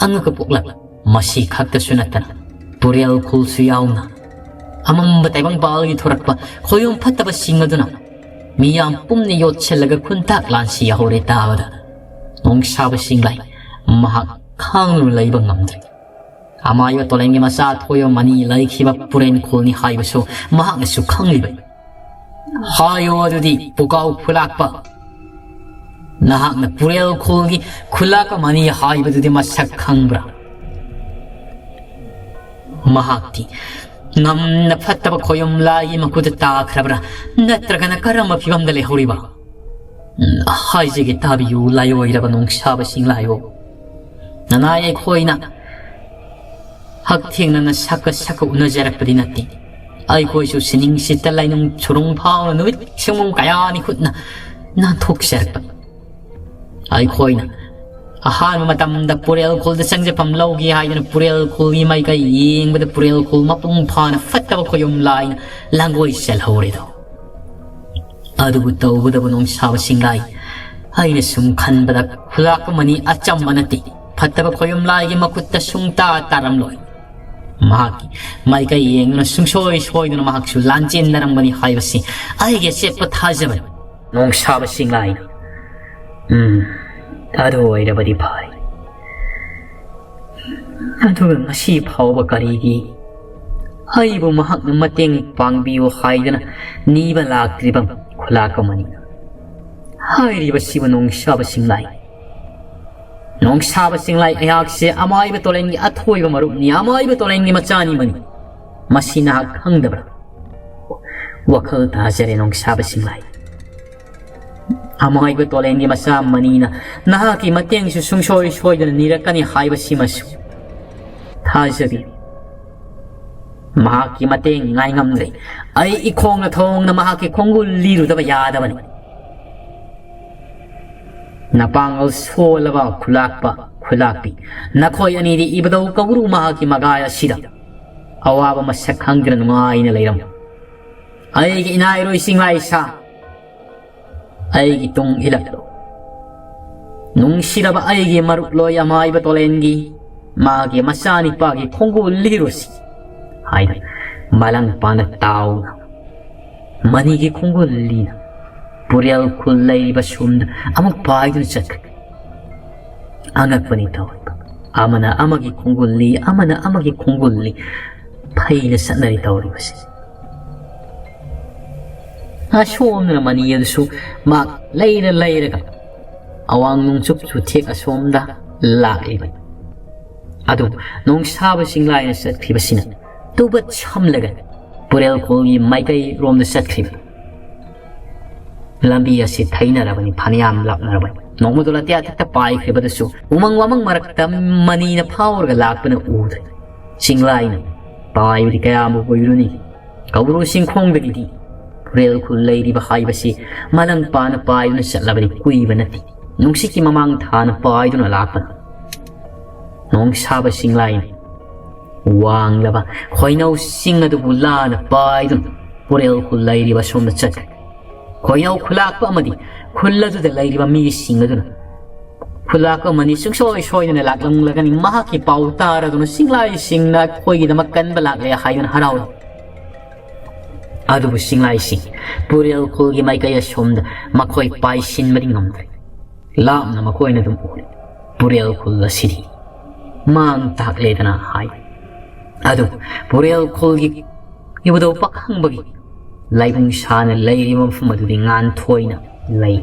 ꯑꯉꯛꯄ ꯄꯣꯛꯂꯛ꯫ ꯃꯁꯤ ꯈꯛꯇꯁꯨ ꯅꯠꯇꯅ ꯄꯨꯔꯦꯜ ꯈꯨꯜꯁꯨ ꯌꯥꯎꯅ ꯑꯃꯝꯕ ꯇꯥꯏꯕꯪꯄꯥꯜꯒꯤ ꯊꯣꯔꯛꯄ ꯈꯣꯌꯨꯝ ꯐꯠꯇꯕꯁꯤꯡ ꯑꯗꯨꯅ ꯃꯤꯌꯥꯝ ꯄꯨꯝꯅ ꯌꯣꯠꯁꯤꯜꯂꯒ ꯈꯨꯟꯇꯥꯛ ꯂꯥꯟꯁꯤ ꯌꯥꯍꯧꯔꯦ ꯇꯥꯕꯗ ꯅꯣꯡꯁꯥꯕ ꯆꯤꯡꯂꯥꯏ ꯃꯍꯥꯛ ꯈꯥꯡꯗꯨꯅ ꯂꯩꯕ ꯉꯝꯗ꯭ꯔꯦ꯫ ꯑꯃꯥꯏꯕ ꯇꯣꯂꯦꯟꯒꯤ ꯃꯆꯥ ꯊꯣꯏꯕ ꯃꯅꯤ ꯂꯩꯈꯤꯕ ꯄꯨꯔꯦꯟ ꯈꯨꯜꯅꯤ ꯍꯥꯏꯕꯁꯨ ꯃꯍꯥꯛꯅꯁꯨ ꯈꯪꯂꯤꯕꯅꯤ꯫ ꯍꯥꯏꯌꯣ ꯑꯗꯨꯗꯤ ꯄꯨꯀꯥꯎ ꯈꯨꯂꯥꯛꯄ, ꯅꯍꯥꯛꯅ ꯄꯨꯔꯦꯜ ꯈꯨꯜꯒꯤ ꯈꯨꯂꯥꯛꯄ ꯃꯅꯤ ꯍꯥꯏꯕꯗꯨꯗꯤ ꯃꯁꯛ ꯈꯪꯕ꯭ꯔꯥ? ꯃꯍꯥꯛꯇꯤ ꯉꯝꯅ ꯐꯠꯇꯕ ꯈꯣꯌꯨꯝ ꯂꯥꯏꯒꯤ ꯃꯈꯨꯠꯇ ꯇꯥꯈ꯭ꯔꯕ꯭ꯔꯥ, ꯅꯠꯇ꯭ꯔꯒꯅ ꯀꯔꯝꯕ ꯐꯤꯕꯝꯗ ꯂꯩꯍꯧꯔꯤꯕ? ꯎꯝ, ꯍꯥꯏꯖꯒꯦ ꯇꯥꯕꯤꯌꯨ, ꯂꯥꯏꯑꯣꯏꯔꯕ ꯅꯣꯡꯁꯥꯕ ꯁꯤꯡꯂꯥꯏꯑꯣ꯫ ꯅꯅꯥꯏ ꯑꯩꯈꯣꯏꯅ ꯍꯛꯊꯦꯡꯅꯅ ꯁꯛꯀ ꯁꯛꯀ ꯎꯅꯖꯔꯛꯄꯗꯤ ꯅꯠꯇꯦ꯫ ꯑꯩꯈꯣꯏꯁꯨ ꯁꯤꯅꯤꯡ ꯁꯤꯠꯇ ꯂꯥꯏꯅꯨꯡ ꯁꯨꯔꯨꯡ ꯐꯥꯎꯅ ꯅꯨꯃꯤꯠ ꯁꯤꯡꯃꯨꯡ ꯀꯌꯥꯅꯤ ꯈꯨꯠꯅ ꯅꯥꯟꯊꯣꯛꯆꯔꯛꯄ꯫ ꯑꯩꯈꯣꯏꯅ ꯑꯍꯥꯟꯕ ꯃꯇꯝꯗ ꯄꯨꯔꯦꯜ ꯈꯨꯜꯗ ꯆꯪꯖꯐꯝ ꯂꯧꯒꯦ ꯍꯥꯏꯗꯨꯅ ꯄꯨꯔꯦꯜ ꯈꯨꯜꯒꯤ ꯃꯥꯏꯀꯩ ꯌꯦꯡꯕꯗ ꯄꯨꯔꯦꯜ ꯈꯨꯜ ꯃꯄꯨꯡ ꯐꯥꯅ ꯐꯠꯇꯕ ꯈꯣꯌꯨꯝ ꯂꯥꯏꯅ ꯂꯥꯡꯒꯣꯏ ꯆꯦꯜꯍꯧꯔꯦꯗꯣ꯫ ꯑꯗꯨꯕꯨ ꯇꯧꯕꯗꯕꯨ ꯅꯣꯡꯁꯥꯕ ꯁꯤꯡꯂꯥꯏ, ꯑꯩꯅ ꯁꯨꯝ ꯈꯟꯕꯗ ꯈꯨꯂꯥꯛꯄ ꯃꯅꯤ ꯑꯆꯝꯕ ꯅꯠꯇꯦ꯫ ꯐꯠꯇꯕ ꯈꯣꯌꯨꯝ ꯂꯥꯏꯒꯤ ꯃꯈꯨꯠꯇ ꯁꯨꯡꯇꯥ ꯇꯥꯔꯝꯂꯣꯏ꯫ ꯃꯍꯥꯛꯀꯤ ꯃꯥꯏꯀꯩ ꯌꯦꯡꯗꯨꯅ ꯁꯨꯡꯁꯣꯏ ꯁꯣꯏꯗꯅ ꯃꯍꯥꯛꯁꯨ ꯂꯥꯟꯖꯦꯟꯅꯔꯝꯒꯅꯤ ꯍꯥꯏꯕꯁꯤ ꯑꯩꯒꯤ ꯑꯆꯦꯠꯄ ꯊꯥꯖꯕꯅꯤ꯫ ꯅꯣꯡꯁꯥꯕ ꯁꯤꯡꯂꯥꯏꯅ, ꯎꯝ, ꯑꯗꯨ ꯑꯣꯏꯔꯕꯗꯤ ꯐꯔꯦ꯫ ꯑꯗꯨꯒ ꯉꯁꯤ ꯐꯥꯎꯕ ꯀꯔꯤꯒꯤ ꯑꯩꯕꯨ ꯃꯍꯥꯛꯅ ꯃꯇꯦꯡ ꯄꯥꯡꯕꯤꯌꯨ ꯍꯥꯏꯗꯅ ꯅꯤꯕ ꯂꯥꯛꯇ꯭ꯔꯤꯕ ꯈꯨꯂꯥꯛ ꯑꯃꯅꯤ? ꯍꯥꯏꯔꯤꯕꯁꯤꯕꯨ ꯅꯣꯡꯁꯥꯕ ꯁꯤꯡꯂꯥꯏ꯫ ꯅꯣꯡꯁꯥꯕ ꯁꯤꯡꯂꯥꯏ ꯑꯩꯍꯥꯛꯁꯦ ꯑꯃꯥꯏꯕ ꯇꯣꯂꯦꯟꯒꯤ ꯑꯊꯣꯏꯕ ꯃꯔꯨꯞꯅꯤ, ꯑꯃꯥꯏꯕ ꯇꯣꯂꯦꯟꯒꯤ ꯃꯆꯥꯅꯤꯃꯅꯤ꯫ ꯃꯁꯤ ꯅꯍꯥꯛ ꯈꯪꯗꯕ꯭ꯔꯥ? ꯋꯥꯈꯜ ꯇꯥꯖꯔꯦ ꯅꯣꯡꯁꯥꯕ ꯁꯤꯡꯂꯥꯏ꯫ ꯑꯃꯥꯏꯕ ꯇꯣꯂꯦꯟꯒꯤ ꯃꯆꯥ ꯃꯅꯤꯅ ꯅꯍꯥꯛꯀꯤ ꯃꯇꯦꯡꯁꯨ ꯁꯨꯡꯁꯣꯏ ꯁꯣꯏꯗꯅ ꯅꯤꯔꯛꯀꯅꯤ ꯍꯥꯏꯕꯁꯤꯃꯁꯨ ꯊꯥꯖꯕꯤꯌꯨ꯫ ꯃꯍꯥꯛꯀꯤ ꯃꯇꯦꯡ ꯉꯥꯏ ꯉꯝꯗ꯭ꯔꯦ꯫ ꯑꯩ ꯏꯈꯣꯡꯅ ꯊꯣꯡꯅ ꯃꯍꯥꯛꯀꯤ ꯈꯣꯡꯒꯨꯜ ꯂꯤꯔꯨꯗꯕ ꯌꯥꯗꯕꯅꯤ꯫ ꯅꯄꯥꯡꯒꯜ ꯁꯣꯜꯂꯕ ꯈꯨꯂꯥꯛꯄ, ꯈꯨꯂꯥꯛꯄꯤ, ꯅꯈꯣꯏ ꯑꯅꯤꯗꯤ ꯏꯕꯨꯙꯧ ꯀꯧꯕ꯭ꯔꯨ ꯃꯍꯥꯛꯀꯤ ꯃꯒꯥꯏ ꯑꯁꯤꯗ ꯑꯋꯥꯕ ꯃꯁꯛ ꯈꯪꯗꯅ ꯅꯨꯡꯉꯥꯏꯅ ꯂꯩꯔꯝꯃꯨ꯫ ꯑꯩꯒꯤ ꯏꯅꯥꯏꯔꯣꯏ ꯆꯤꯡꯂꯥꯏꯁꯥ, ꯑꯩꯒꯤ ꯇꯨꯡ ꯏꯜꯂꯛꯂꯣ꯫ ꯅꯨꯡꯁꯤꯔꯕ ꯑꯩꯒꯤ ꯃꯔꯨꯞꯂꯣꯏ ꯑꯃꯥꯏꯕ ꯇꯣꯂꯦꯟꯒꯤ, ꯃꯥꯒꯤ ꯃꯆꯥꯅꯤꯄꯥꯒꯤ ꯈꯣꯡꯒꯨꯜ ꯂꯤꯔꯨꯁꯤ ꯍꯥꯏꯅ ꯃꯂꯪ ꯄꯥꯅ ꯇꯥꯎꯅ ꯃꯅꯤꯒꯤ ꯈꯣꯡꯒꯨꯜ ꯂꯤꯅ ꯄꯨꯔꯦꯜ ꯈꯨꯜ ꯂꯩꯔꯤꯕ ꯁꯣꯝꯗ ꯑꯃꯨꯛ ꯄꯥꯏꯗꯨꯅ ꯆꯠꯈ꯭ꯔꯦ꯫ ꯑꯉꯛꯄꯅꯤ ꯇꯧꯔꯤꯕ꯫ ꯑꯃꯅ ꯑꯃꯒꯤ ꯈꯣꯡꯒꯨꯜ ꯂꯤ, ꯑꯃꯅ ꯑꯃꯒꯤ ꯈꯣꯡꯒꯨꯜ ꯂꯤ꯫ ꯐꯩꯅ ꯆꯠꯅꯔꯤ ꯇꯧꯔꯤꯕꯁꯦ꯫ ꯑꯁꯣꯝꯗꯅ ꯃꯅꯤ ꯑꯗꯨꯁꯨ ꯃꯍꯥꯛ ꯂꯩꯔ ꯂꯩꯔꯒ ꯑꯋꯥꯡ ꯅꯣꯡꯆꯨꯞ ꯆꯨꯊꯦꯛ ꯑꯁꯣꯝꯗ ꯂꯥꯛꯂꯤꯕꯅꯤ꯫ ꯑꯗꯨꯕꯨ ꯅꯣꯡꯁꯥꯕ ꯆꯤꯡꯂꯥꯏꯅ ꯆꯠꯈꯤꯕꯁꯤꯅ ꯇꯨꯕꯠ ꯁꯝꯂꯒ ꯄꯨꯔꯦꯜꯈꯣꯜꯒꯤ ꯃꯥꯏꯀꯩꯔꯣꯝꯗ ꯆꯠꯈ꯭ꯔꯤꯕ꯫ ꯂꯝꯕꯤ ꯑꯁꯤ ꯊꯩꯅꯔꯕꯅꯤ, ꯐꯅꯌꯥꯝ ꯂꯥꯞꯅꯔꯕꯅꯤ꯫ ꯅꯣꯡꯃꯗꯣ ꯂꯥꯇꯤꯌꯥ ꯊꯛꯇ ꯄꯥꯏꯈ꯭ꯔꯤꯕꯗꯁꯨ ꯎꯃꯪ ꯋꯥꯃꯪ ꯃꯔꯛꯇ ꯃꯅꯤꯅ ꯐꯥꯎꯔꯒ ꯂꯥꯛꯄꯅ ꯎꯗ꯭ꯔꯦ꯫ ꯆꯤꯡꯂꯥꯏꯅ ꯄꯥꯏꯕꯗꯤ ꯀꯌꯥꯃꯨꯛ ꯑꯣꯏꯔꯨꯅꯤ? ꯀꯧꯕ꯭ꯔꯨ ꯆꯤꯡꯈꯣꯡꯗꯒꯤꯗꯤ ꯄꯨꯔꯦꯜ ꯈꯨꯜ ꯂꯩꯔꯤꯕ ꯍꯥꯏꯕꯁꯤ ꯃꯂꯪ ꯄꯥꯅ ꯄꯥꯏꯗꯨꯅ ꯆꯠꯂꯕꯗꯤ ꯀꯨꯏꯕ ꯅꯠꯇꯦ꯫ ꯅꯨꯡꯁꯤꯠꯀꯤ ꯃꯃꯥꯡ ꯊꯥꯅ ꯄꯥꯏꯗꯨꯅ ꯂꯥꯛꯄꯅ ꯅꯣꯡꯁꯥꯕ ꯆꯤꯡꯂꯥꯏꯅ ꯋꯥꯡꯂꯕ ꯈꯣꯏꯅꯧꯁꯤꯡ ꯑꯗꯨꯕꯨ ꯂꯥꯅ ꯄꯥꯏꯗꯨꯅ ꯄꯨꯔꯦꯜ ꯈꯨꯜ ꯂꯩꯔꯤꯕ ꯁꯣꯝꯗ ꯆꯠꯈ꯭ꯔꯦ꯫ ꯈꯣꯏꯅꯧ ꯈꯨꯂꯥꯛꯄ ꯑꯃꯗꯤ ꯈꯨꯜ ꯑꯗꯨꯗ ꯂꯩꯔꯤꯕ ꯃꯤꯁꯤꯡ ꯑꯗꯨꯅ ꯈꯨꯂꯥꯛꯄ ꯑꯃꯅꯤ ꯁꯨꯡꯁꯣꯏ ꯁꯣꯏꯗꯅ ꯂꯥꯛꯂꯝꯂꯒꯅꯤ, ꯃꯍꯥꯛꯀꯤ ꯄꯥꯎ ꯇꯥꯔꯗꯨꯅ ꯆꯤꯡꯂꯥꯏꯁꯤꯡꯅ ꯑꯩꯈꯣꯏꯒꯤꯗꯃꯛ ꯀꯟꯕ ꯂꯥꯛꯂꯦ ꯍꯥꯏꯗꯨꯅ ꯍꯔꯥꯎꯏ꯫ ꯑꯗꯨꯕꯨ ꯆꯤꯡꯂꯥꯏꯁꯤꯡ ꯄꯨꯔꯦꯜ ꯈꯨꯜꯒꯤ ꯃꯥꯏꯀꯩ ꯑꯁꯣꯝꯗ ꯃꯈꯣꯏ ꯄꯥꯏꯁꯤꯟꯕꯗꯤ ꯉꯝꯗ꯭ꯔꯦ꯫ ꯂꯥꯞꯅ ꯃꯈꯣꯏꯅ ꯑꯗꯨꯝ ꯎꯔꯦ, ꯄꯨꯔꯦꯜ ꯈꯨꯜ ꯑꯁꯤꯗꯤ ꯃꯥꯡ ꯇꯥꯛꯂꯦꯗꯅ ꯍꯥꯏ꯫ ꯑꯗꯨ ꯄꯨꯔꯦꯜ ꯈꯨꯜꯒꯤ ꯏꯕꯨꯙꯧ ꯄꯥꯈꯪꯕꯒꯤ ꯂꯥꯏꯕꯨꯡ ꯁꯥꯅ ꯂꯩꯔꯤꯕ ꯃꯐꯝ ꯑꯗꯨꯗꯤ ꯉꯥꯟꯊꯣꯏꯅ ꯂꯩ꯫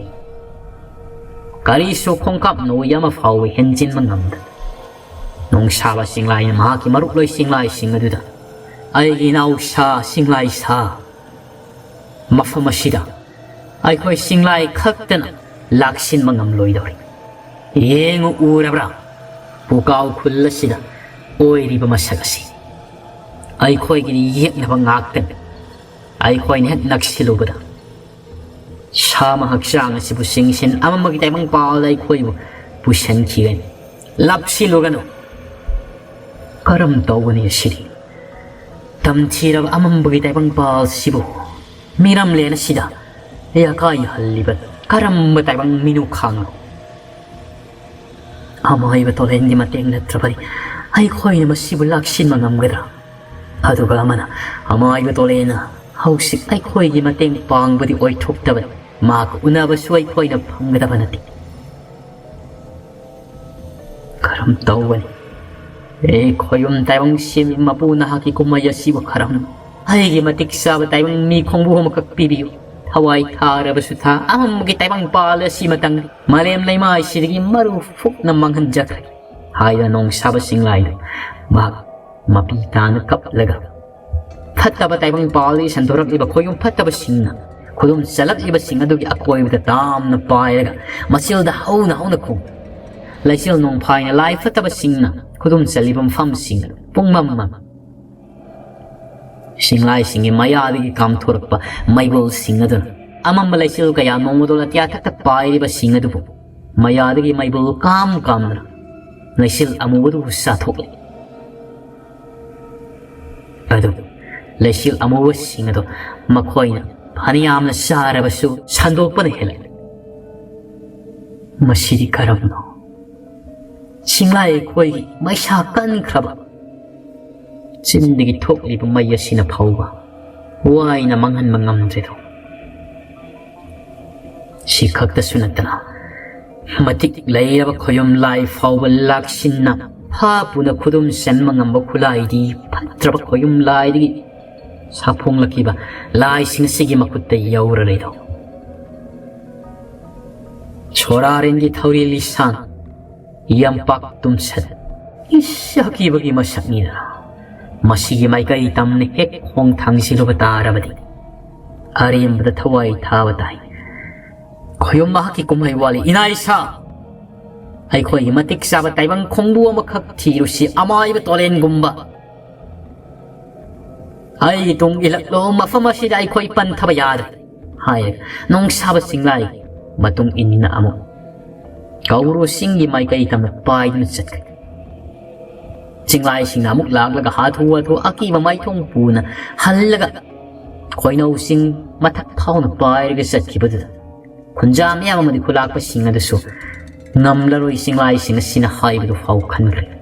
ꯀꯔꯤꯁꯨ ꯈꯣꯡꯀꯥꯞ ꯅꯣꯏ ꯑꯃ ꯐꯥꯎꯕ ꯍꯦꯟꯖꯤꯟꯕ ꯉꯝꯗ ꯅꯣꯡꯁꯥꯕ ꯆꯤꯡꯂꯥꯏꯅ ꯃꯍꯥꯛꯀꯤ ꯃꯔꯨꯞꯂꯣꯏ ꯆꯤꯡꯂꯥꯏꯁꯤꯡ ꯑꯗꯨꯗ, "ꯑꯩꯒꯤ ꯏꯅꯥꯎꯁꯥ ꯆꯤꯡꯂꯥꯏ ꯁꯥ, ꯃꯐꯝ ꯑꯁꯤꯗ ꯑꯩꯈꯣꯏ ꯆꯤꯡꯂꯥꯏ ꯈꯛꯇꯅ ꯂꯥꯛꯁꯤꯟꯕ ꯉꯝꯂꯣꯏꯗꯧꯔꯤ꯫ ꯌꯦꯡꯉꯨ, ꯎꯔꯕ꯭ꯔꯥ? ꯄꯨꯀꯥꯎ ꯈꯨꯜ ꯑꯁꯤꯗ ꯑꯣꯏꯔꯤꯕ ꯃꯁꯛ ꯑꯁꯤ ꯑꯩꯈꯣꯏꯒꯤꯗꯤ ꯌꯦꯛꯅꯕ ꯉꯥꯛꯇꯅꯤ꯫ ꯑꯩꯈꯣꯏꯅ ꯍꯦꯛ ꯅꯛꯁꯤꯜꯂꯨꯕꯗ ꯁꯥꯃ ꯍꯛꯆꯥꯡ ꯑꯁꯤꯕꯨ ꯆꯤꯡꯁꯤꯟ ꯑꯃꯝꯕꯒꯤ ꯇꯥꯏꯕꯪ ꯄꯥꯜꯗ ꯑꯩꯈꯣꯏꯕꯨ ꯄꯨꯁꯤꯟꯈꯤꯒꯅꯤ꯫ ꯂꯥꯞꯁꯤꯜꯂꯨꯒꯅꯨ꯫ ꯀꯔꯝ ꯇꯧꯒꯅꯤ ꯑꯁꯤꯗꯤ? ꯇꯝꯊꯤꯔꯕ ꯑꯃꯝꯕꯒꯤ ꯇꯥꯏꯕꯪ ꯄꯥꯜꯁꯤꯕꯨ ꯃꯤꯔꯝꯂꯦꯟ ꯑꯁꯤꯗ ꯌꯥꯀꯥꯏꯍꯜꯂꯤꯕ ꯀꯔꯝꯕ ꯇꯥꯏꯕꯪ ꯃꯤꯅꯨꯈꯥꯡꯅꯣ? ꯑꯃꯥꯏꯕ ꯇꯣꯂꯦꯟꯒꯤ ꯃꯇꯦꯡ ꯅꯠꯇ꯭ꯔꯕꯗꯤ ꯑꯩꯈꯣꯏꯅ ꯃꯁꯤꯕꯨ ꯂꯥꯛꯁꯤꯟꯕ ꯉꯝꯒꯗ꯭ꯔꯥ? ꯑꯗꯨꯒ ꯑꯃꯅ, ꯑꯃꯥꯏꯕ ꯇꯣꯂꯦꯟꯅ ꯍꯧꯖꯤꯛ ꯑꯩꯈꯣꯏꯒꯤ ꯃꯇꯦꯡ ꯄꯥꯡꯕꯗꯤ ꯑꯣꯏꯊꯣꯛꯇꯕꯅꯤ, ꯃꯍꯥꯛ ꯎꯅꯕꯁꯨ ꯑꯩꯈꯣꯏꯅ ꯐꯪꯒꯗꯕ ꯅꯠꯇꯦ꯫ ꯀꯔꯝ ꯇꯧꯒꯅꯤ? ꯑꯦ ꯈꯣꯌꯨꯝ ꯇꯥꯏꯕꯪ ꯁꯦꯝꯕꯤ ꯃꯄꯨ, ꯅꯍꯥꯛꯀꯤ ꯀꯨꯝꯍꯩ ꯑꯁꯤꯕꯨ ꯈꯔꯝ ꯑꯩꯒꯤ ꯃꯇꯤꯛ ꯆꯥꯕ ꯇꯥꯏꯕꯪ ꯃꯤ ꯈꯣꯡꯕꯨ ꯑꯃꯈꯛ ꯄꯤꯕꯤꯌꯨ꯫ ꯊꯋꯥꯏ ꯊꯥꯔꯕꯁꯨ ꯊꯥ ꯑꯃꯝꯕꯒꯤ ꯇꯥꯏꯕꯪ ꯄꯥꯜ ꯑꯁꯤ ꯃꯇꯪꯗꯤ ꯃꯥꯂꯦꯝ ꯂꯩꯃꯥꯏꯁꯤꯗꯒꯤ ꯃꯔꯨ ꯐꯨꯛꯅ ꯃꯥꯡꯍꯟꯖꯈ꯭ꯔꯒꯦ ꯍꯥꯏꯗꯨꯅ ꯅꯣꯡꯁꯥꯕ ꯆꯤꯡꯂꯥꯏꯗꯨ ꯃꯍꯥꯛ ꯃꯄꯤ ꯇꯥꯅ ꯀꯞꯂꯒ ꯐꯠꯇꯕ ꯇꯥꯏꯕꯪ ꯄꯥꯜꯗꯒꯤ ꯁꯟꯗꯣꯔꯛꯂꯤꯕ ꯈꯣꯌꯨꯝ ꯐꯠꯇꯕꯁꯤꯡꯅ ꯈꯨꯗꯨꯝ ꯆꯜꯂꯛꯂꯤꯕꯁꯤꯡ ꯑꯗꯨꯒꯤ ꯑꯀꯣꯏꯕꯗ ꯇꯥꯝꯅ ꯄꯥꯏꯔꯒ ꯃꯆꯤꯜꯗ ꯍꯧꯅ ꯍꯧꯅ ꯈꯨꯝ꯫ ꯂꯩꯆꯤꯜ ꯅꯣꯡꯐꯥꯏꯅ ꯂꯥꯏ ꯐꯠꯇꯕꯁꯤꯡꯅ ꯈꯨꯗꯨꯝ ꯆꯜꯂꯤꯕ ꯃꯐꯝꯁꯤꯡ ꯑꯗꯨ ꯄꯨꯡꯃꯝ ꯃꯝ꯫ ꯁꯤꯡꯂꯥꯏꯁꯤꯡꯒꯤ ꯃꯌꯥꯗꯒꯤ ꯀꯥꯝꯊꯣꯔꯛꯄ ꯃꯩꯕꯨꯜꯁꯤꯡ ꯑꯗꯨꯅ ꯑꯃꯝꯕ ꯂꯩꯆꯤꯜ ꯀꯌꯥ ꯅꯣꯡꯃꯗꯣꯜ ꯑꯇꯤꯌꯥ ꯊꯛꯇ ꯄꯥꯏꯔꯤꯕꯁꯤꯡ ꯑꯗꯨꯕꯨ ꯃꯌꯥꯗꯒꯤ ꯃꯩꯕꯨꯜ ꯀꯥꯝ ꯀꯥꯝꯗꯨꯅ ꯂꯩꯆꯤꯜ ꯑꯃꯨꯕꯗꯨꯕꯨ ꯆꯥꯊꯣꯛꯂꯤ꯫ ꯑꯗꯨꯕꯨ ꯂꯩꯆꯤꯜ ꯑꯃꯨꯕꯁꯤꯡ ꯑꯗꯨ ꯃꯈꯣꯏꯅ ꯐꯅꯌꯥꯝꯅ ꯆꯥꯔꯕꯁꯨ ꯁꯟꯗꯣꯛꯄꯅ ꯍꯦꯜꯂꯛꯂꯤ꯫ ꯃꯁꯤꯗꯤ ꯀꯔꯝꯅꯣ? ꯁꯤꯡꯂꯥꯏ ꯑꯩꯈꯣꯏꯒꯤ ꯃꯩꯁꯥ ꯀꯟꯈ꯭ꯔꯕ ꯆꯤꯟꯗꯒꯤ ꯊꯣꯛꯂꯤꯕ ꯃꯩ ꯑꯁꯤꯅ ꯐꯥꯎꯕ ꯋꯥꯏꯅ ꯃꯥꯡꯍꯟꯕ ꯉꯝꯗ꯭ꯔꯦꯗꯣ꯫ ꯁꯤ ꯈꯛꯇꯁꯨ ꯅꯠꯇꯅ ꯃꯇꯤꯛ ꯂꯩꯔꯕ ꯈꯣꯌꯨꯝ ꯂꯥꯏ ꯐꯥꯎꯕ ꯂꯥꯛꯁꯤꯟꯅ ꯐꯥ ꯄꯨꯅ ꯈꯨꯗꯨꯝ ꯆꯟꯕ ꯉꯝꯕ ꯈꯨꯠꯂꯥꯏꯗꯤ ꯐꯠꯇ꯭ꯔꯕ ꯈꯣꯌꯨꯝ ꯂꯥꯏꯗꯒꯤ ꯁꯥꯐꯣꯡꯂꯛꯈꯤꯕ ꯂꯥꯏꯁꯤꯡ ꯑꯁꯤꯒꯤ ꯃꯈꯨꯠꯇ ꯌꯧꯔꯔꯦꯗꯣ꯫ ꯁꯣꯔꯥꯔꯦꯟꯒꯤ ꯊꯧꯔꯤ ꯂꯤꯁꯥꯡ ꯌꯥꯝꯄꯥꯛ ꯇꯨꯝꯁꯠ ꯏꯁ ꯑꯀꯤꯕꯒꯤ ꯃꯁꯛꯅꯤꯗ꯫ ꯃꯁꯤꯒꯤ ꯃꯥꯏꯀꯩ ꯇꯝꯅ ꯍꯦꯛ ꯈꯣꯡ ꯊꯥꯡꯖꯤꯜꯂꯨꯕ ꯇꯥꯔꯕꯗꯤ ꯑꯔꯦꯝꯕꯗ ꯊꯋꯥꯏ ꯊꯥꯕ ꯇꯥꯏ꯫ ꯈꯣꯌꯨꯝ ꯃꯍꯥꯛꯀꯤ ꯀꯨꯝꯍꯩ ꯋꯥꯠꯂꯤ꯫ ꯏꯅꯥ ꯏꯁꯥ ꯑꯩꯈꯣꯏꯒꯤ ꯃꯇꯤꯛ ꯆꯥꯕ ꯇꯥꯏꯕꯪ ꯈꯣꯡꯕꯨ ꯑꯃꯈꯛ ꯊꯤꯔꯨꯁꯤ, ꯑꯃꯥꯏꯕ ꯇꯣꯂꯦꯟꯒꯨꯝꯕ꯫ ꯑꯩꯒꯤ ꯇꯨꯡ ꯏꯜꯂꯛꯂꯣ, ꯃꯐꯝ ꯑꯁꯤꯗ ꯑꯩꯈꯣꯏ ꯄꯟꯊꯕ ꯌꯥꯗ꯭ꯔꯦ ꯍꯥꯏꯔꯒ ꯅꯣꯡꯁꯥꯕ ꯆꯤꯡꯂꯥꯏ ꯃꯇꯨꯡ ꯏꯟꯅ ꯑꯃꯨꯛ ꯀꯧꯔꯨ ꯆꯤꯡꯒꯤ ꯃꯥꯏꯀꯩ ꯇꯝꯅ ꯄꯥꯏꯗꯨꯅ ꯆꯠꯈ꯭ꯔꯦ꯫ ꯆꯤꯡꯂꯥꯏꯁꯤꯡꯅ ꯑꯃꯨꯛ ꯂꯥꯛꯂꯒ ꯍꯥꯊꯨ ꯍꯥꯊꯨ ꯑꯀꯤꯕ ꯃꯥꯏꯊꯣꯡ ꯄꯨꯅ ꯍꯜꯂꯒ ꯈꯣꯏꯅꯧ ꯆꯤꯡ ꯃꯊꯛ ꯐꯥꯎꯅ ꯄꯥꯏꯔꯒ ꯆꯠꯈꯤꯕꯗꯨꯗ ꯈꯨꯟꯖꯥ ꯃꯌꯥꯝ ꯑꯃꯗꯤ ꯈꯨꯂꯥꯛꯄꯁꯤꯡ ꯑꯗꯨꯁꯨ ꯉꯝꯂꯔꯣꯏ ꯆꯤꯡꯂꯥꯏꯁꯤꯡ ꯑꯁꯤꯅ ꯍꯥꯏꯕꯗꯨ ꯐꯥꯎ ꯈꯟꯈ꯭ꯔꯦ꯫